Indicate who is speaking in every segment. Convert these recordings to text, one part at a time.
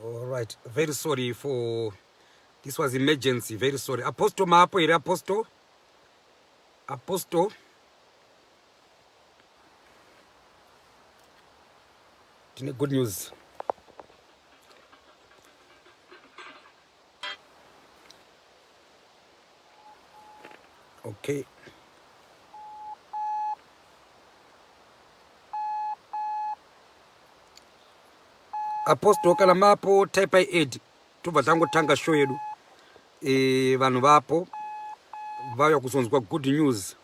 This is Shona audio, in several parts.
Speaker 1: All right, very sorry for this was emergency, very sorry. Apostle maapo here Apostle? Apostle? Tine good news. Okay. Apostle kana mapo type I add tobva tangotanga show yedu e, vanhu vapo vauya kuzonzwa good news.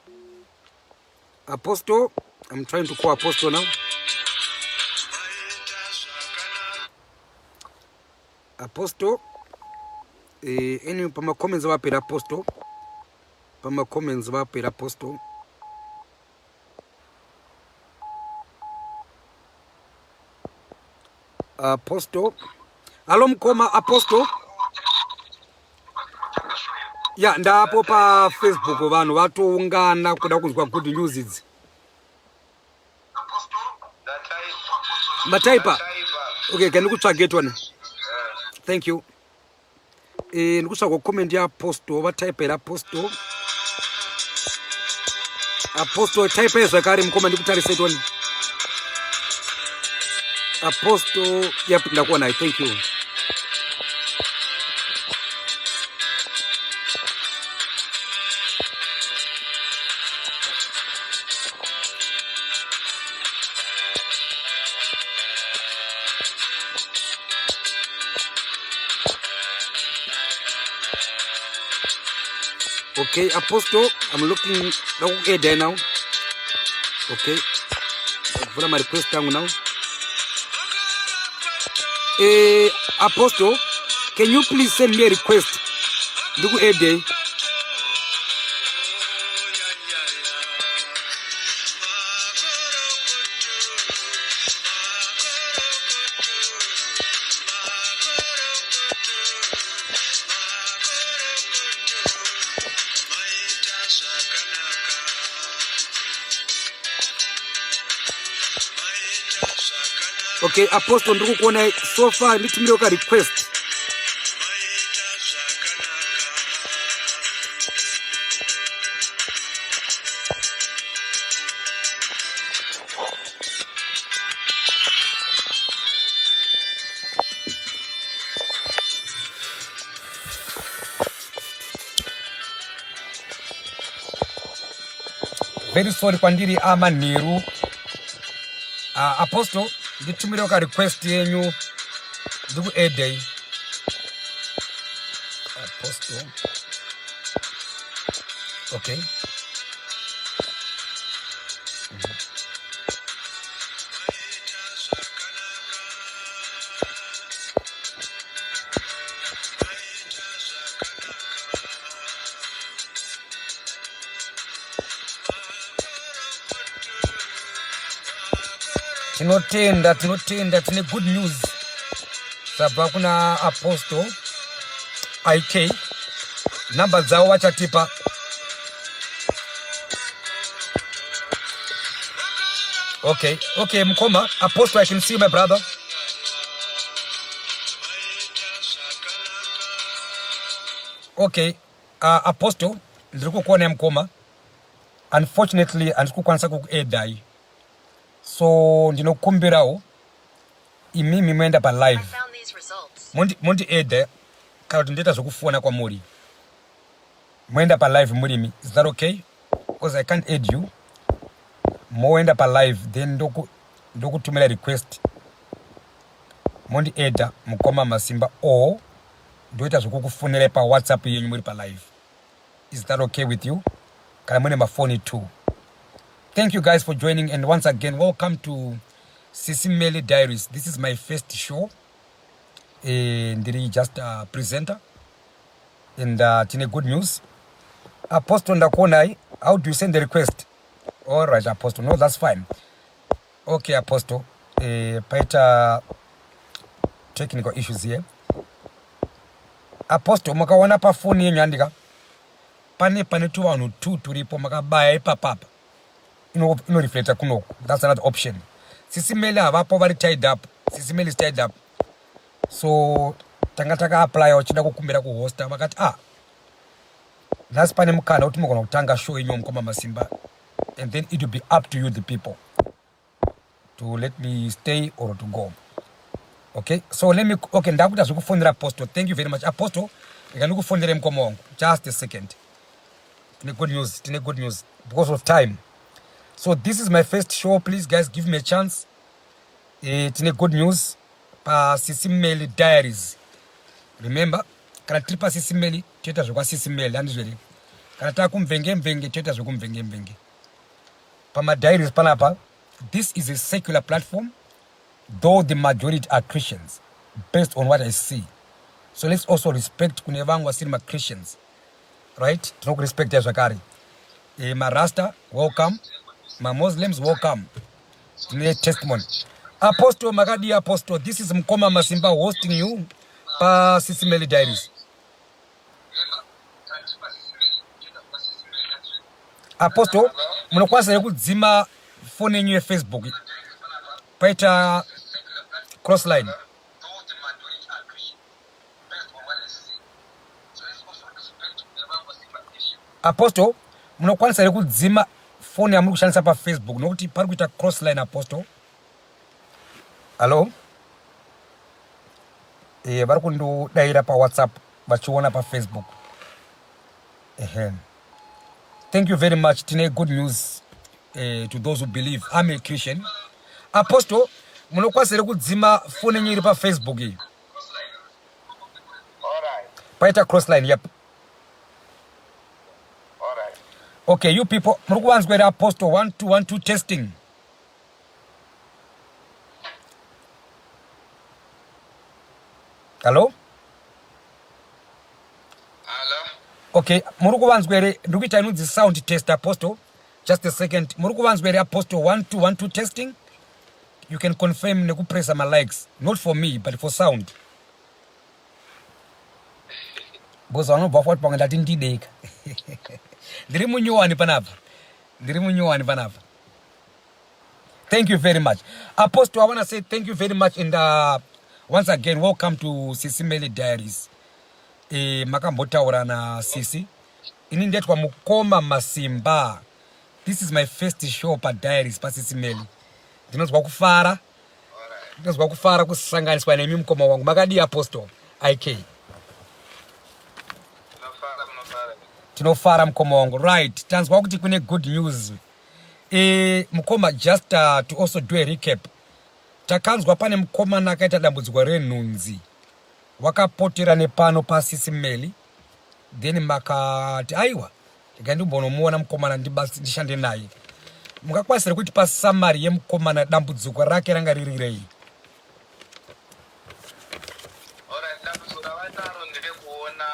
Speaker 1: Apostle, I'm trying to call Apostle now. Apostle eh, anyway pamacomments vapera Apostle pamacomments vapera Apostle Apostle hallo mukoma Apostle ya ndapo pafacebook vanhu vatoungana kuda kunzwa good news idzi mataipa okay can ndikutsvage tone thank you eh ndikutsvaga comment yaapostle vataipera apostle apostle taipai zvakare mukoma ndikutarise tone apostle yep ndakuonai thank you Okay, Apostle, I'm looking okay there now. Okay. Vula my request yangu now. Eh, Apostle, can you please send me a request? Ndiku ede. Okay, Apostle ndiri kukuona so far nditumire ka request. Very sorry kwandiri amanheru. Apostle nditumire ka request yenyu ndikuedei. Apostle. Okay. Tinotenda, tinotenda, tine good news zvabva kuna Apostle IK. Namba dzavo vachatipa. Okay, okay, mukoma Apostle, I can see you, my brother. Okay, Apostle, ndiri kukuona mukoma. Unfortunately, handisi kukwanisa kukuedai, so ndinokumbirawo imimi moenda palive. Mondi mondi add kana kuti ndoita zvekufona kwamuri. Moenda pa live murimi. Is that okay? Because I can't add you. Moenda pa live then ndoku ndokutumira request. Mondi add mukoma Masimba or ndoita zvekukufonera pa WhatsApp yenyu muri pa live. Is that okay with you? Kana mune mafoni too. Thank you guys for joining and once again welcome to Sisi Melly Diaries. This is my first show. Eh, ndiri just a presenter and tine good news. Apostle ndakuonai. How do you send the request? All right, Apostle. No, that's fine. Okay, Apostle. Eh, paita technical issues here. Apostle, makaona pafoni yenyu handika pane pane tuvanhu tu turipo makabaya ipapapa inoreflecta kunoku. That's another option. Sisi Meli havapo, vari tied up. Sisi Meli is tied up, so tanga taka-applya uchida kukumbira kuhosta, vakati ah, nhasi pane mukana kuti mugona kutanga show yenyu mukoma Masimba, and then it will be up to you, the people, to let me stay or to go. Okay, so let me, okay, ndakuita zvekufonera Apostle. Thank you very much, Apostle. Rega ndikufonere mukoma wangu. Just a second. Tine good news, tine good news. Because of time, so this is my first show. Please guys, give me a chance. Tine good news paSisi Melly Diaries. Remember, kana tiri paSisi Melly toita zvekwaSisi Melly, handizvo here? Kana takumvenge mvenge toita zvekumvenge mvenge. Pamadiaries panapa, this is a secular platform, though the majority are Christians based on what I see. So let's also respect kune vamwe vasiri maChristians, right? Tinokurespecta zvakare. Marasta welcome, maMuslims welcome. Tine testimony. Apostle, makadii Apostle? This is mukoma Masimba hosting you paSisi Melly Diaries. Apostle, munokwanisa here kudzima foni yenyu yeFacebook? Paita crossline. Apostle, munokwanisa here kudzima foni yamuri kushandisa paFacebook, nokuti pari kuita crossline? Apostle, hallo? Vari kundodaira paWhatsApp vachiona paFacebook. Ehe, thank you very much. Tine good news to those who believe. I'm a Christian. Apostle, munokwanisa here kudzima foni yenyu iri paFacebook iyi? Paita crossline. Yep. Okay, you people, muri kuvanzwa here Apostle? 1 2 1 2, testing. Hallo?
Speaker 2: Hello?
Speaker 1: Okay, muri kuvanzwa here? Ndiri kuita inonzi sound test. Apostle, just a second. Muri kuvanzwa here Apostle? 1 2 1 2, testing. You can confirm nekupressa malikes, not for me but for sound, because vanobva futi pamwe ndati ndideka. Ndiri munyowani panapa, ndiri munyowani panapa. Thank you very much, Apostle. I want to say thank you very much and once again welcome to Sisi Melly Diaries. Makambotaura nasisi. Ini ndetwa mukoma Masimba. This is my first show padiaries paSisi Melly. Ndinonzwa kufara, ndinonzwa kufara kusanganiswa nemi mukoma wangu. Makadii Apostle Ik?
Speaker 2: Munofara, munofara.
Speaker 1: Tinofara mukoma wangu. Right, tanzwa kuti kune good news. Mukoma, just to also do a recap, takanzwa pane mukomana akaita dambudziko renhunzi, wakapotera nepano paSisi Melly, then makati aiwa, rega ndimbonomuona mukomana ndishande naye. Mungakwanisa here kuti pasummary yemukomana, dambudziko rake ranga riri rei?
Speaker 2: Alright, dambudziko ravanaro nderekuona,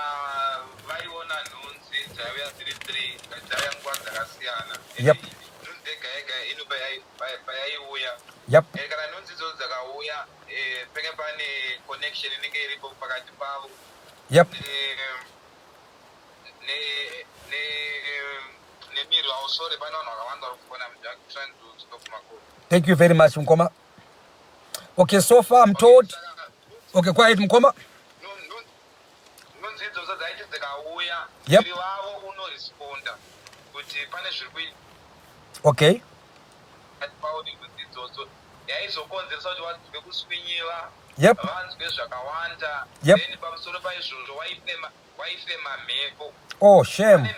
Speaker 2: vaiona nhunzi dzaiuya dziri three, dzaiuya nguva dzakasiyana. Nhunzi yega yega ino payaiuya, kana nhunzi idzodzo dzakauya, penge pane connection inenge iripo pakati pavo nemiro. Oh, sorry, pane vanhu vakawanda vari kufona. I'm just trying to stop my call.
Speaker 1: Thank you very much, mukoma. Okay, so far I'm told. Okay, quiet mukoma.
Speaker 2: Nhunzi idzodzo dzaiti dzikauya, muviri wavo unoresponda kuti pane zviri kuita pavo nenhunzi idzodzo. Yaizokonzeresa kuti vanzwe kuswinyiva, vanzwe zvakawanda. Then pamusoro paizvozvo waifema mhepo.
Speaker 1: Oh, shame.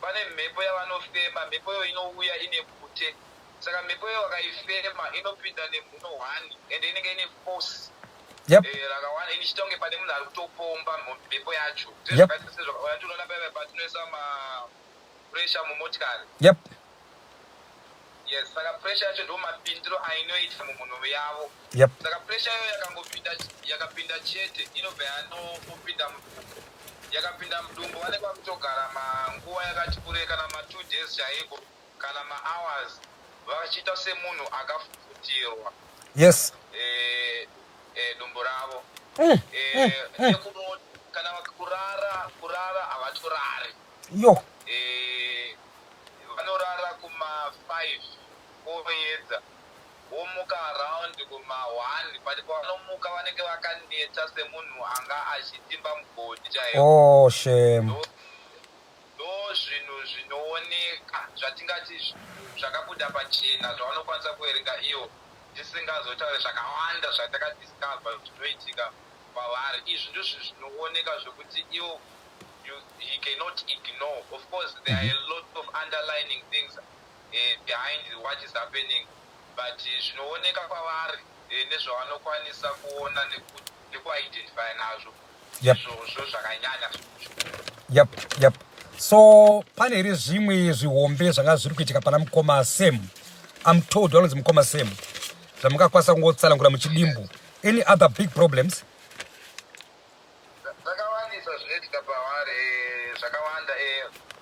Speaker 2: Pane mhepo yavanofema. Mhepo iyo inouya ine bute, saka mhepo iyo vakaifema inopinda nemhuno one and inenge ine force rakawanda, inichiita kunge pane munhu ari kutopomba mhepo yacho. Sezvakaita paipa patinoisa mapressure mumotikari. Yes, saka pressure yacho ndo mapindiro ainoita mumhuno yavo. Saka pressure iyoyo yakangopinda, yakapinda chete, inobva yanopinda mudumbu. Yakapinda mudumbu, vanenge vakutogara manguva yakati kure, kana ma2 days chaiko, kana mahours, vachiita semunhu akafutirwa dumbu ravo. Kana kurara havatorari.
Speaker 1: Yo.
Speaker 2: Vanorara kuma5 koedza, vomuka around kuma1, but pavanomuka vanenge vakaneta semunhu anga achitimba mugodhi chaiwo.
Speaker 1: Oh, shame.
Speaker 2: Ndo zvinhu zvinooneka zvatingati zvakabuda pachena zvavanokwanisa kuverenga ivo, tisingazotaure zvakawanda zvatakadiscover zvinoitika kwavari. Izvi ndizvo zvinooneka zvekuti ivo he cannot ignore. Of course there are a lot of underlining things behind what is happening, but zvinooneka kwavari nezvavanokwanisa kuona nekuidentify nazvo, izvozvo zvakanyanya.
Speaker 1: Yep, so pane here zvimwe zvihombe zvanga zviri kuitika pana mukoma Sam? I'm told vanonzi mukoma Sam, zvamungakwanisa kungotsanangura muchidimbu? Any other big problems?
Speaker 2: Zvakawandisa zvinoitika pavari, zvakawanda.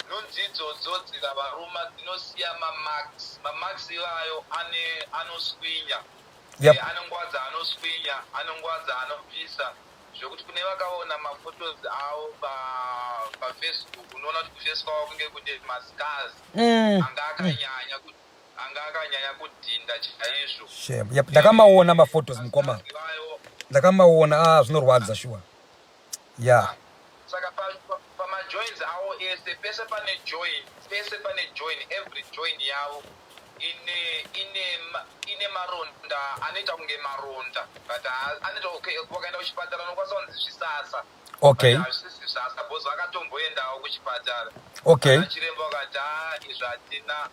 Speaker 2: Nhunzi idzodzo dzikavaruma dzinosiya mamarks. Mamarks ivayo anoswinya. Ane nguva dzaanoswinya, ane nguva dzaanopisa, zvekuti kune vakaona maphotos avo paFacebook, unoona kuti kuface kwavo kunge kune mascars anga akanyanya kudhinda chaizvo.
Speaker 1: Shame. Yep, ndakamaona maphotos, mukoma.
Speaker 2: Ivayo.
Speaker 1: Ndakamaona. Ah, zvinorwadza shuwa, ya.
Speaker 2: Saka pamajoins avo ese, pese pane join, pese pane join, every join yavo ine maronda anoita kunge maronda, but anoita, okay, wakaenda kuchipatara unokwanisa kunzi zvisasa. But hazvisi zvisasa because vakatomboendawo kuchipatara. Chiremba vakati, "Ah, izvi hatina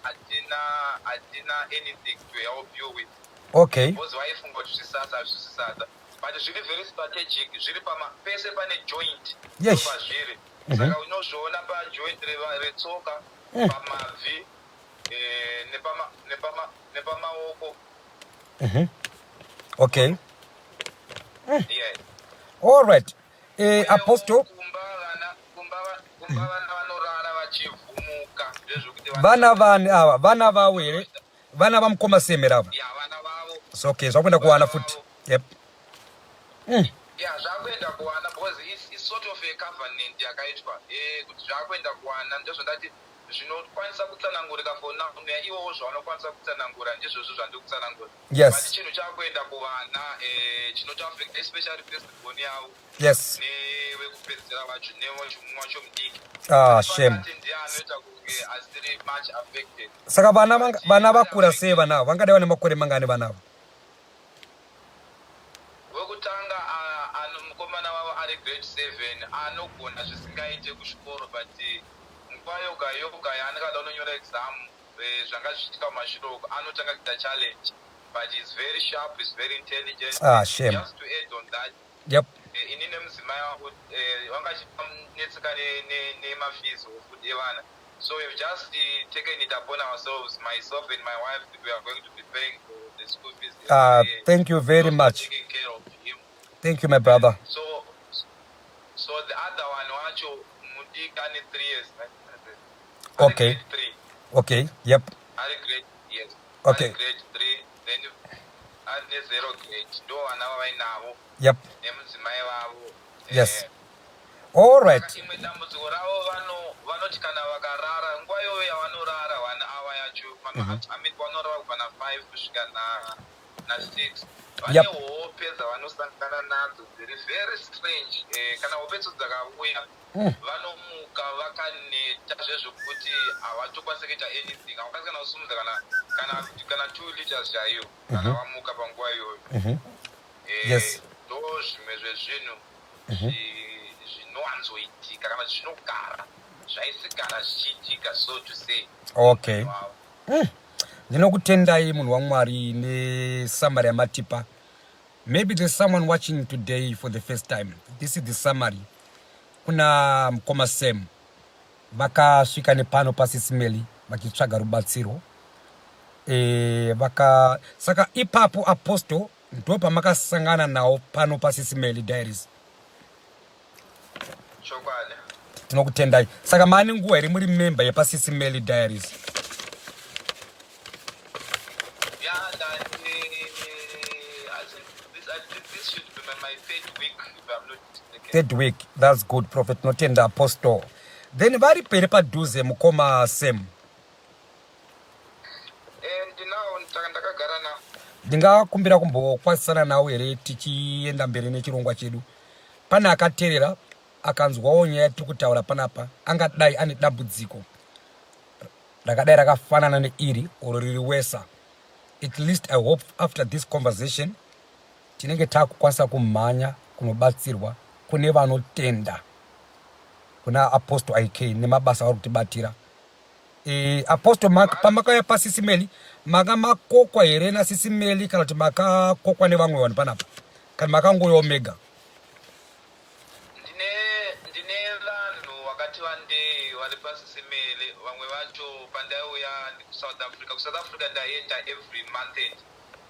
Speaker 2: anything to help you with," because vaifunga kuti zvisasa. Hazvisi zvisasa, but zviri very strategic, zviri pama pese pane joint. Pazviri. Saka unozviona pajoint retsoka, pamabvi, nepamaoko. Yes.
Speaker 1: All right, Apostle.
Speaker 2: Kumba vana vanorara vachivhumuka, ndezvekuti
Speaker 1: Vana vani ava? Vana vavo here? Vana vamukoma Sam here ava?
Speaker 2: Ya, vana vavo.
Speaker 1: So okay, zvakuenda kuwana futi. Yep.
Speaker 2: Ya, zvakuenda kuwana because it's sort of a covenant yakaitwa, kuti zvakuenda kuwana. Ndozvandati zvinokwanisa kutsanangurika for now. Ivowo zvavanokwanisa kutsanangura ndizvozvo zvandiri kutsanangura. But chinhu chakuenda kuvana, chinotoaffect especially first born yavo nevekupedzisira vacho, nevachimumwe wacho mudiki.
Speaker 1: Ah, shame.
Speaker 2: Pakati ndiye anoita kunge asiri much affected.
Speaker 1: Saka vana vakura sei? Vana ava vangadai vane makore mangani, vana ava?
Speaker 2: Wekutanga, mukomana wavo ari grade 7, anogona zvisingaite kuchikoro, but nguva yoga yoga yaanenge ada kunonyora exam, zvanga zvichiitika mumashure uko, anotanga kuita challenge, but is very sharp, is very intelligent.
Speaker 1: Ah, shame.
Speaker 2: Just to add on that, ini nemudzimai wangu, vanga achinetseka nemafees futi evana, so we've just taken it upon ourselves, myself and my wife, that we are going to be paying for the school fees every year.
Speaker 1: Thank you very
Speaker 2: Also
Speaker 1: much.
Speaker 2: taking care of him.
Speaker 1: Thank you, my brother.
Speaker 2: So the other one wacho mudiki ane 3 years. Ari grade 3. Ari grade, yes. Ari grade 3, then ane zero grade. Ndo vana vavainavo nemudzimai vavo.
Speaker 1: All right.
Speaker 2: Saka imwe dambudziko ravo, vanoti kana vakarara, nguva iyoyo yavanorara, 1 hour yacho, I mean, vanorara kubva na5 kusvika na6, vane hope dzavanosangana nadzo dziri very strange. Kana hope dzo dzakauya, vanomuka vakaneta zvezvokuti havatokwanisi kuita anything, havakwanisi kana kusimudza kana Kana 2 liters chaiyo kana wamuka panguva iyoyo. Ndo zvimwe zvezvinhu zvinowanzoitika kana zvinogara zvaisigara zvichiitika, so to say.
Speaker 1: Okay. Ndinokutendai, munhu waMwari, nesummary yamatipa. Maybe there's someone watching today for the first time. This is the summary. Kuna mukoma Sam vakasvika nepano paSisi Melly vachitsvaga rubatsiro. Vaka saka ipapo, Apostle, ndo pamakasangana nawo pano paSisi Melly Diaries?
Speaker 2: Chokwadi.
Speaker 1: Tinokutendai. Saka maane nguva here muri member yepaSisi Melly Diaries?
Speaker 2: Yeah, I think this should be my third week, if I'm not mistaken.
Speaker 1: Third week, that's good, Prophet. Notenda, Apostle. Then vari pere padhuze, mukoma Sam?
Speaker 2: And now ndakagara na
Speaker 1: Ndingakumbira kumbokwazisana nawo here tichienda mberi nechirongwa chedu? Pane akateerera akanzwawo nyaya yatiri kutaura panapa, angadai ane dambudziko rakadai rakafanana neiri oro riri wesa. At least I hope after this conversation tinenge taakukwanisa kumhanya kunobatsirwa kune vanotenda kuna Apostle IK nemabasa avari kutibatira. Apostle Mark, pamakauya paSisi Melly, manga makokwa here naSisi Melly, kana kuti makakokwa nevamwe vanhu panapa, kana makangoyawo mega?
Speaker 2: Ndine vanhu vakati vandei vari paSisi Melly. Vamwe vacho pandaiuya kuSouth Africa, kuSouth Africa ndaienda every month end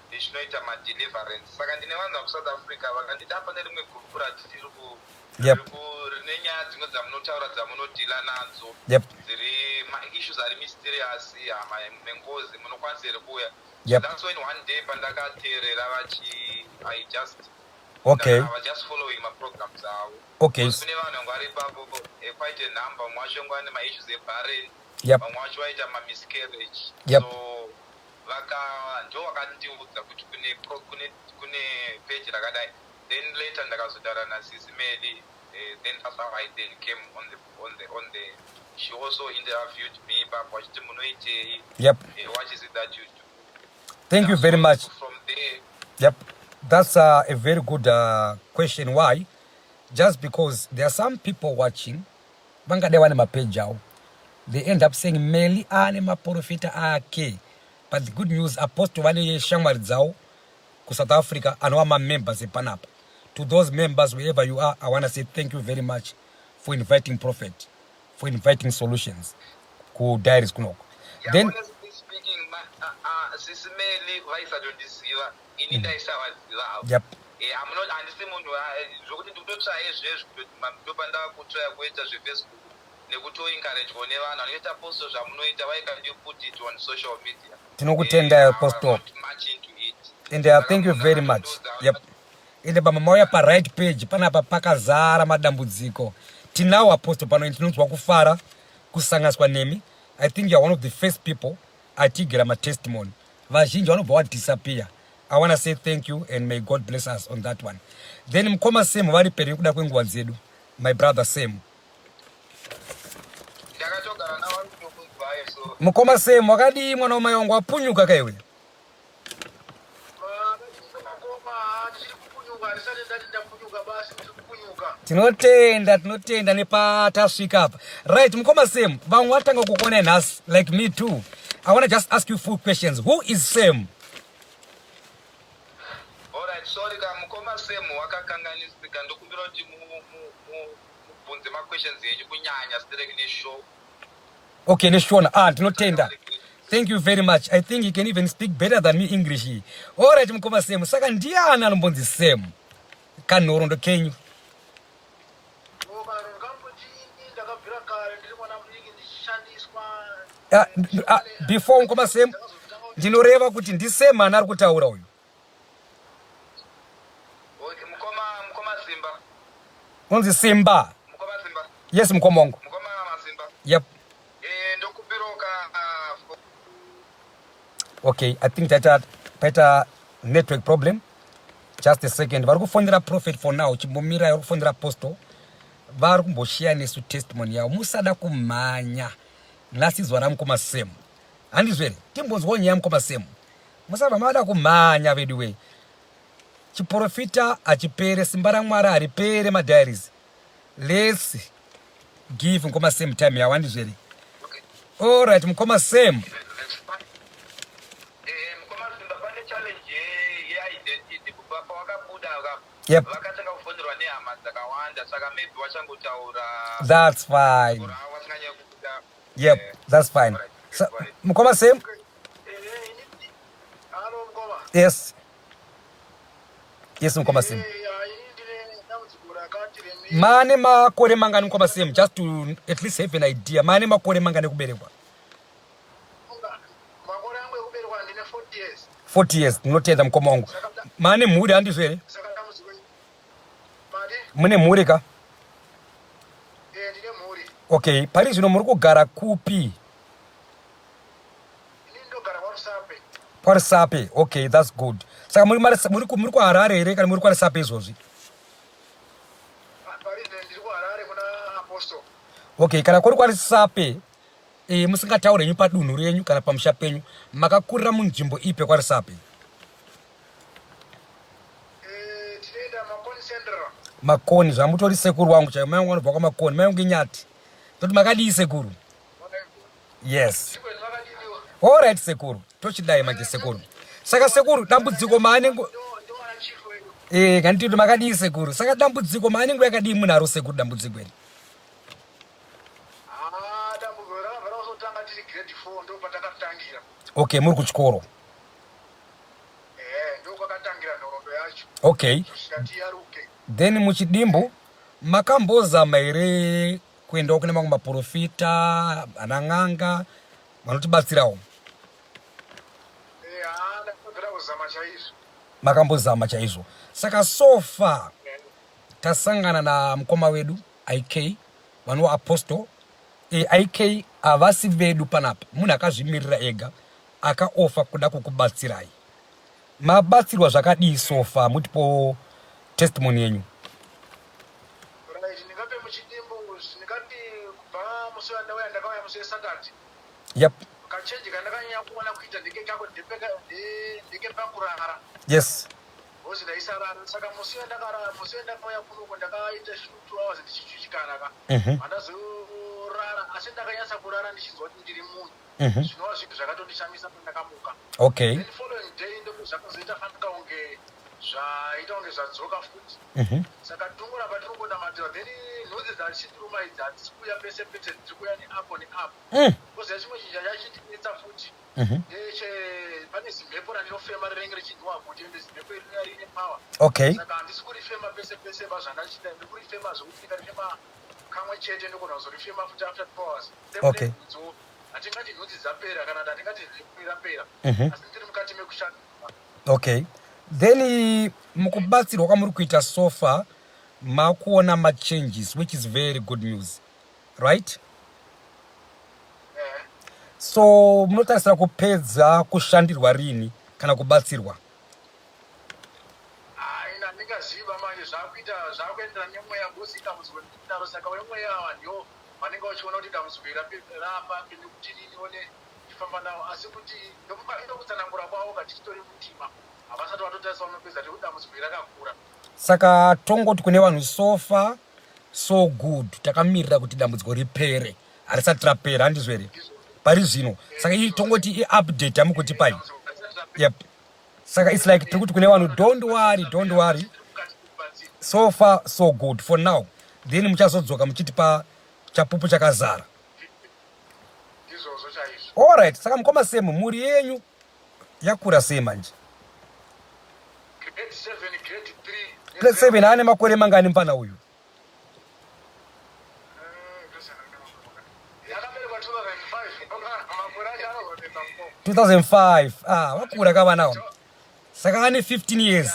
Speaker 2: ndichinoita madeliverance. Saka ndine vanhu vakuSouth Africa vakandida pane rimwe gurupu ratiri ku rine nyaya dzimwe dzamunotaura, dzamunodeala nadzo, dziri maissues ari mysterious, hama nengozi, munokwanisa here kuuya? That's when one day pandakateerera vachi I just I was just following maprograms avo. Kune vanhu vanga vari ipapo, quite a number. Vamwe vacho vanga vane maissues ebarren, vamwe vacho vaita mamiscarriage. So vaka ndo vakandiudza kuti kune page rakadai. Then later ndakazotaura naSisi Melly. Then that's how I then came on the she also interviewed me ipapo achiti munoitei, what is it that you do?
Speaker 1: Thank you very much.
Speaker 2: From there.
Speaker 1: Yep, that's a very good question. Why? Just because there are some people watching vangadai vane mapeji avo, they end up saying Melly ane maprofita ake. But the good news, Apostle vane shamwari dzavo kuSouth Africa anova mamembers epanapa. To those members, wherever you are, I want to say thank you very much for inviting Prophet, for inviting solutions kudiaries kunoko.
Speaker 2: Yeah, then honestly speaking, Sisi Melly vaisatondiziva, ini ndaisavazivawo. Handisi munhu zvokuti ndikutotsvaye zvezvo kutoti ndopandava kutsvaya kuita zveFacebook nekutoencouragwa nevanhu vanoita posto zvamunoita. Why can't you put it on social media?
Speaker 1: Tinokutenda, Apostle.
Speaker 2: Not much into it.
Speaker 1: And thank you very much. Yep, ende pama mauya paright page panapa, pakazara madambudziko. Tinawo Apostle pano, and tinonzwa kufara kusanganiswa nemi. I think you are one of the first people atigira matestimony. Vazhinji vanobva vadisappear. I want to say thank you and may God bless us on that one. Then mukoma Sam vari peri nekuda kwenguva dzedu, my brother Sam?
Speaker 2: Ndakatogara navo kutokunzwayo, so.
Speaker 1: Mukoma Sam, wakadii, mwana wamai wangu? Wapunyuka kaiwe?
Speaker 3: Makoma, ndichiri kupunyuka, handisati ndati ndapunyuka basi, ndiri kupunyuka.
Speaker 1: Tinotenda, tinotenda nepatasvika apa. Right, mukoma Sam, vamwe vatanga kukuona nhasi like me too. I want to just ask you few questions. Who is Sam?
Speaker 2: Alright, sorry ka, mukoma Sam wakakanganisika. Ndokumbira kuti mubvunze maquestions enyu kunyanya stereki neshow.
Speaker 1: Okay, neshona. Ah, tinotenda. Thank you very much. I think he can even speak better than me English. Alright, mukoma Sam, saka ndiani anombonzi Sam? Kanhoroondo kenyu.
Speaker 3: Kanhoroondo kangu, ndini ndakabvira kare ndiri mwana mudiki ndichishandiswa.
Speaker 1: Ah, ah, before, mukoma Sam, ndinoreva kuti ndiSam ani ari kutaura uyu?
Speaker 2: Okay, mukoma Simba.
Speaker 1: Unonzi Simba?
Speaker 2: Mukoma Simba.
Speaker 1: Yes, mukoma wangu.
Speaker 2: Mukoma Masimba.
Speaker 1: Yep.
Speaker 2: Ndokumbirawo
Speaker 1: Okay, I think taita paita network problem. Just a second. Vari kufonera Prophet for now, chimbomirai. Vari kufonera Apostle, vari kumboshiya nesu testimony yavo. Musada kumhanya. Nhasi zuva ramukoma Sam. Handizvo here? Timbonzwawo nyaya mukoma Sam. Musabva mada kumhanya vedu wee. Chiporofita hachipere, simba raMwari haripere madiaries. Let's give mukoma Sam time yavo, handizvo here? All right, mukoma Sam. Yep.
Speaker 2: Vakatanga kufonerwa nehama dzakawanda, saka maybe vachangotaura.
Speaker 1: That's fine. Yep, that's fine. So, mukoma Sam. Yes. Yes, mukoma Sam. Mane makore mangani mukoma Sam, just to at least have an idea. Mane makore mangani kuberekwa?
Speaker 3: Makore angu ekuberekwa ndine 40 years.
Speaker 1: 40 years, ndinotenda mukoma wangu. Mane mhuri handizvo here? Mune mhuri ka?
Speaker 3: Eh, ndine mhuri.
Speaker 1: Okay, pari zvino muri kugara kupi?
Speaker 3: Ini ndogara kwaRusape.
Speaker 1: KwaRusape, okay, that's good. Saka muri muri muri kuHarare here kana muri kwaRusape izvozvi?
Speaker 3: Ah, pari zvino ndiri kuHarare kuna Apostle.
Speaker 1: Okay, kana kuri kwaRusape e, musingataure henyu padunhu renyu kana pamusha penyu, makakurira munzvimbo ipi kwaRusape?
Speaker 3: Eh, tinoenda Makoni Central.
Speaker 1: Makoni, zvamutori sekuru wangu chaivo. Mai vangu vanobva kwaMakoni, mai vangu inyati. Toti makadii sekuru? Yes. Alright sekuru, tochidai manje sekuru. Saka sekuru, dambudziko maane eh nganditi makadii sekuru. Saka dambudziko maane nguva yakadii munaro sekuru dambudziko iri?
Speaker 3: Ah, dambudziko rakabva razotanga tiri grade 4 ndo patakatangira.
Speaker 1: Okay, muri kuchikoro.
Speaker 3: Eh, ndo kwakatangira nhoroondo yacho.
Speaker 1: Okay.
Speaker 3: Kusvika tiyaruke.
Speaker 1: Then muchidimbu makambozama here kuendawo kune mamwe maprofita ana n'anga vanotibatsirawo?
Speaker 3: Eh, ah, ndakabvira kuzama chaizvo.
Speaker 1: Makambozama chaizvo. Saka so far tasangana namukoma wedu IK vanova apostle e, IK havasi vedu panapa, munhu akazvimirira ega akaofa kuda kukubatsirai. Mabatsirwa zvakadii so far? Mutipo testimony yenyu.
Speaker 3: Right, ndingape muchidimbu, ndingati kubva musi wandauya, ndakauya musi weSaturday. Kachange kandakanyanya kuona kuita ndekekako ndekepakurara. Because ndaisarara, saka musi wandakarara, musi wandakauya kunoko ndakaita 2 hours ndichichuchikana ka. Handazorara, asi ndakanyatsa kurara ndichinzwa kuti ndiri munhu. Zvinova zvinhu zvakatondishamisa pandakamuka. Then following day ndo zvakazoita fanika kunge zvaita kunge zvadzoka futi. Saka tongoramba tiringonamatira, then nhunzi dzachitiruma idzi hadzisi kuuya pese pese, dziri kuuya neapo neapo. Koziva chimwe chinhu chachachindinetsa futi ndeche pane zimhepo randinofema rinenge richinhuwa kuti, ende zimhepo iri rinenge riine power. Saka handisi kurifema pese pese pazvandachida, ndikurifema zvokuti ndikarifema kamwe chete ndogona kuzorifema futi after 2 hours. Dzo hatingati nhunzi dzapera kana kuti hatingati mhepo rapera, asi ndiri mukati mekushanda.
Speaker 1: Okay, then mukubatsirwa kwamuri kuita so far makuona machanges, which is very good news, right?
Speaker 3: Eh.
Speaker 1: So munotarisira kupedza kushandirwa rini kana kubatsirwa?
Speaker 3: Haina, handingaziva manje, zvakuita zvakuenderana nemweya, because idambudziko ndinaro, saka wemweya ava ndio vanenge vachiona kuti dambudziko iri rapapi nekuti ninione ndifamba nawo, asi kuti ndokutsanangura kwavo katichitori mutima, havasati vatotarisa vanopedza tekuti dambudziko iri rakakura.
Speaker 1: Saka tongoti kune vanhu, so far so good, takamirira kuti dambudziko ripere, harisati rapera, handizvo here pari zvino? Saka ii tongoti iupdate yamukutipai. Yep, saka it's like tiri kuti kune vanhu, don't worry, don't worry, so far so good for now, then muchazodzoka muchitipa chapupu chakazara.
Speaker 3: Ndizvozvo chaizvo.
Speaker 1: Alright, saka mukoma Sam, mhuri yenyu yakura sei manje?
Speaker 3: Grade 7, grade 3.
Speaker 1: Grade 7 ane makore mangani mufana uyu?
Speaker 3: Yakaberekwa 2005, makore acho anozonetsa mukoma.
Speaker 1: 2005, ah, vakura kavanawo, saka ane 15 years.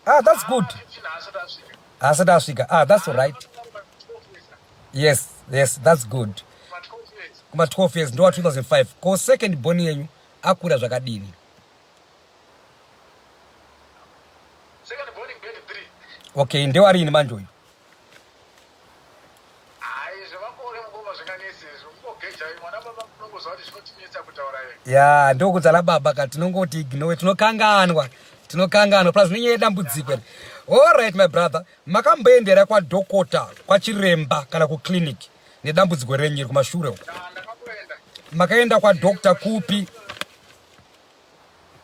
Speaker 1: Ah, that's good.
Speaker 3: 15 asati asvika.
Speaker 1: Asati asvika, ah, that's all right. Yes, that's good.
Speaker 3: Ma 12 years.
Speaker 1: Kuma 12 years, ndowa 2005. Ko second born yenyu akura zvakadini?
Speaker 3: Second born grade 3.
Speaker 1: Okay, ndewarini manje uyu?
Speaker 3: Hai, zvemakore mukoma zvinganetsi izvo, kungogeja mwana baba munongoziva kuti. inotinetsa kutaura
Speaker 1: iyo. Ya, ndokudzana baba ka tinongoti ignore, tinokanganwa. Tinokanganwa plus nenyaya yedambudziko iri. All right my brother, makamboendera kwadhokota, kwachiremba kana kuclinic nedambudziko renyu iri kumashure uko?
Speaker 3: Ndakamboenda.
Speaker 1: Makaenda kwadoctor kupi?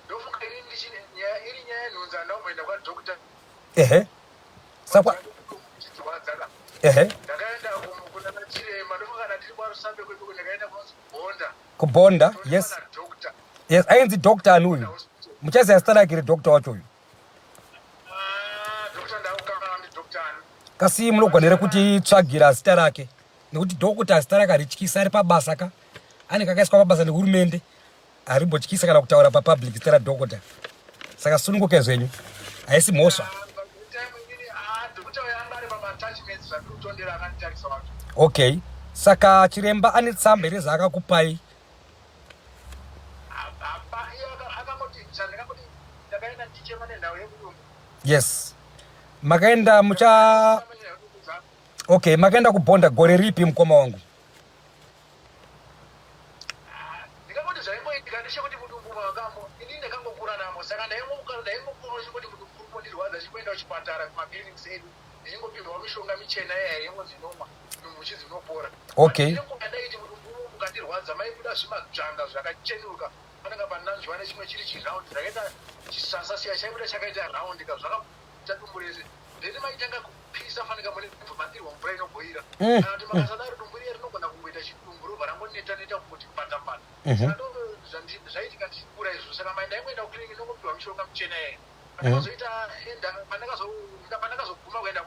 Speaker 3: Ndofunga ini ndichine nyaya iri nyaya yenhunzi handamboenda kwadoctor.
Speaker 1: Ehe. Saka
Speaker 3: chidzwadzaka.
Speaker 1: Ehe.
Speaker 3: Ndakaenda kuna chiremba ndofunga kana ndiri kwaRusape kwedu ndakaenda kunonzi Kubonda.
Speaker 1: Kubonda, yes.
Speaker 3: Doctor.
Speaker 1: Yes, ainzi doctor ani uyu? Muchaziva zita rake redoctor wacho uyu?
Speaker 3: Ah, doctor ndakukangana ndi doctor ani.
Speaker 1: Kasi munogona here kutitsvagira zita rake? Nekuti doctor zita rake harityisi ari pabasa ka. Anenge akaiswa pabasa nehurumende. Harimbotyisa kana kutaura papublic zita radoctor. Saka sununguke zvenyu. Haisi mhosva. Okay. Saka chiremba ane tsamba here zvaakakupai? Yes. Makaenda mucha Okay, makaenda kubonda gore ripi mukoma wangu?
Speaker 3: Ndingangoti zvaingoitika ndechekuti mudumbu makamo ini ndakangokura namo saka ndaingokura ndaingokura chingoti mudumbu uri kundirwadza chingoenda kuchipatara kumaclinics edu ndichingopihwa mishonga michena iya inonzi inomwa mudumbu uchinzi unopora.
Speaker 1: Okay.
Speaker 3: Ndaiti mudumbu mukandirwadza maibuda zvimadzvanga zvakachenuruka panenge pananzviwa nechimwe chiri chiround zvakaita chisasa siya chaibuda chakaita round ka zvakaita dumbu rese then maitanga kupisa fanika mune madirwa mvura inobhoira kana kuti makasadaro dumbu riya rinogona kungoita chidumbu robva rangoneta neta kungoti pata pata. Saka ndo zvaitika ndichikura izvo saka mai ndaingoenda kuclinic ndongopiwa mishonga michena iya pandakazoita enda pandakazoguma kuenda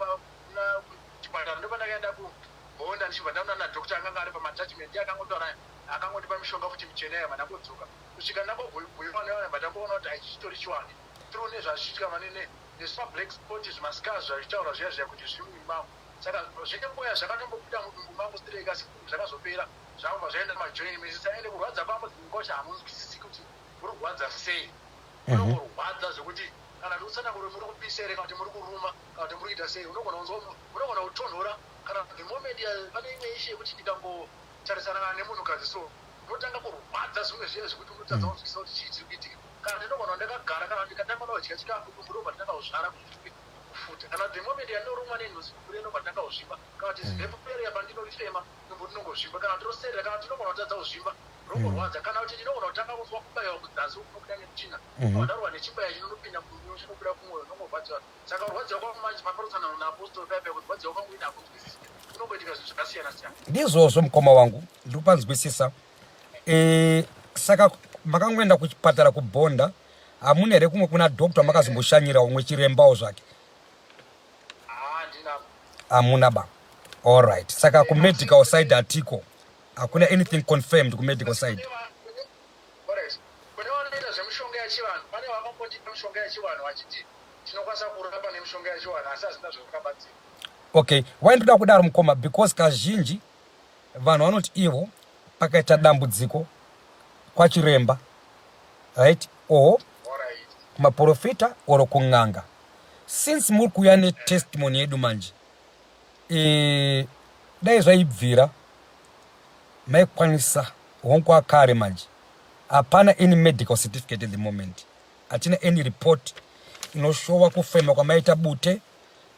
Speaker 3: kuchipatara ndopandakaenda kubonda ndichibva ndaona nadoctor akanga ari pamattachment ndiye akangotaura akangondipa mishonga futi michena iya mandangodzoka kusvika ndangobhuyiwa nevanhu vandangoona kuti haichichitori chiwani through nezvazvichiitika manene nezvimablack spot zvimascars zvazvitaura zviya zviya kuti zviri muviri mangu saka zvenguva zvakatombobuda mudumbu mangu straight asi zvakazopera zvakubva zvaenda majoin mese ende kurwadza kwangu dzimwe hamunzwisisi kuti muri kurwadza sei. Kunongorwadza zvekuti kana ndikutsanangura muri kupisa here kana kuti muri kuruma kana kuti muri kuita sei unogona kunzwa unogona kutonhora kana the moment pane imwe issue yekuti ndikangotarisana kana nemunhukadzi so unotanga kurwadza zvimwe zviya zvekuti unotadza kunzwisisa kuti chii chiri kuitika kana ndinogona ndakagara kana ndikatanga kudya chikafu dumbu robva ndatanga kuzvara kufuta kana the moment yandinorumwa nenhunzi dumbu rinobva ndatanga kuzvimba kana kuti zimhepo riya pandinorifema dumbu rinongozvimba kana kuti roserera kana kuti ndinogona kutadza kuzvimba rongorwadza kana kuti ndinogona kutanga kunzwa kubayiwa kudzasi kunobuda netsvina wandarwa nechibaya chinonopinda mudumbu chinobuda kumwoyo unongorwadziwa saka kurwadziwa kwangu manje paparutsanano naapostle paipa kuti kurwadziwa kwangu ini hakunzwisisiki kunongoitika zvinhu zvakasiyana siyana.
Speaker 1: Ndizvozvo mukoma wangu ndiri kupanzwisisa e, saka makangoenda kuchipatara kubhonda hamuna here kumwe kuna doctor makazomboshanyira umwe chirembawo zvake? Hamuna ba. Alright, saka kumedical side hatiko, hakuna anything confirmed kumedical side.
Speaker 3: Kune vanoita zvemishonga yechivanhu, pane vakambondipa mishonga yechivanhu vachiti tinokwanisa kurapa nemishonga yechivanhu asi hazvina zvazvakabatsira.
Speaker 1: Okay, why ndoda kudaro mukoma? Because kazhinji vanhu vanoti ivo pakaita dambudziko kwachiremba, right, or kumaprofita or kun'anga. Since muri kuuya netestimony yedu manje, e, dai zvaibvira maikwanisa hongu akare manje hapana any medical certificate at the moment, hatina any report inoshowa kufema kwamaita bute,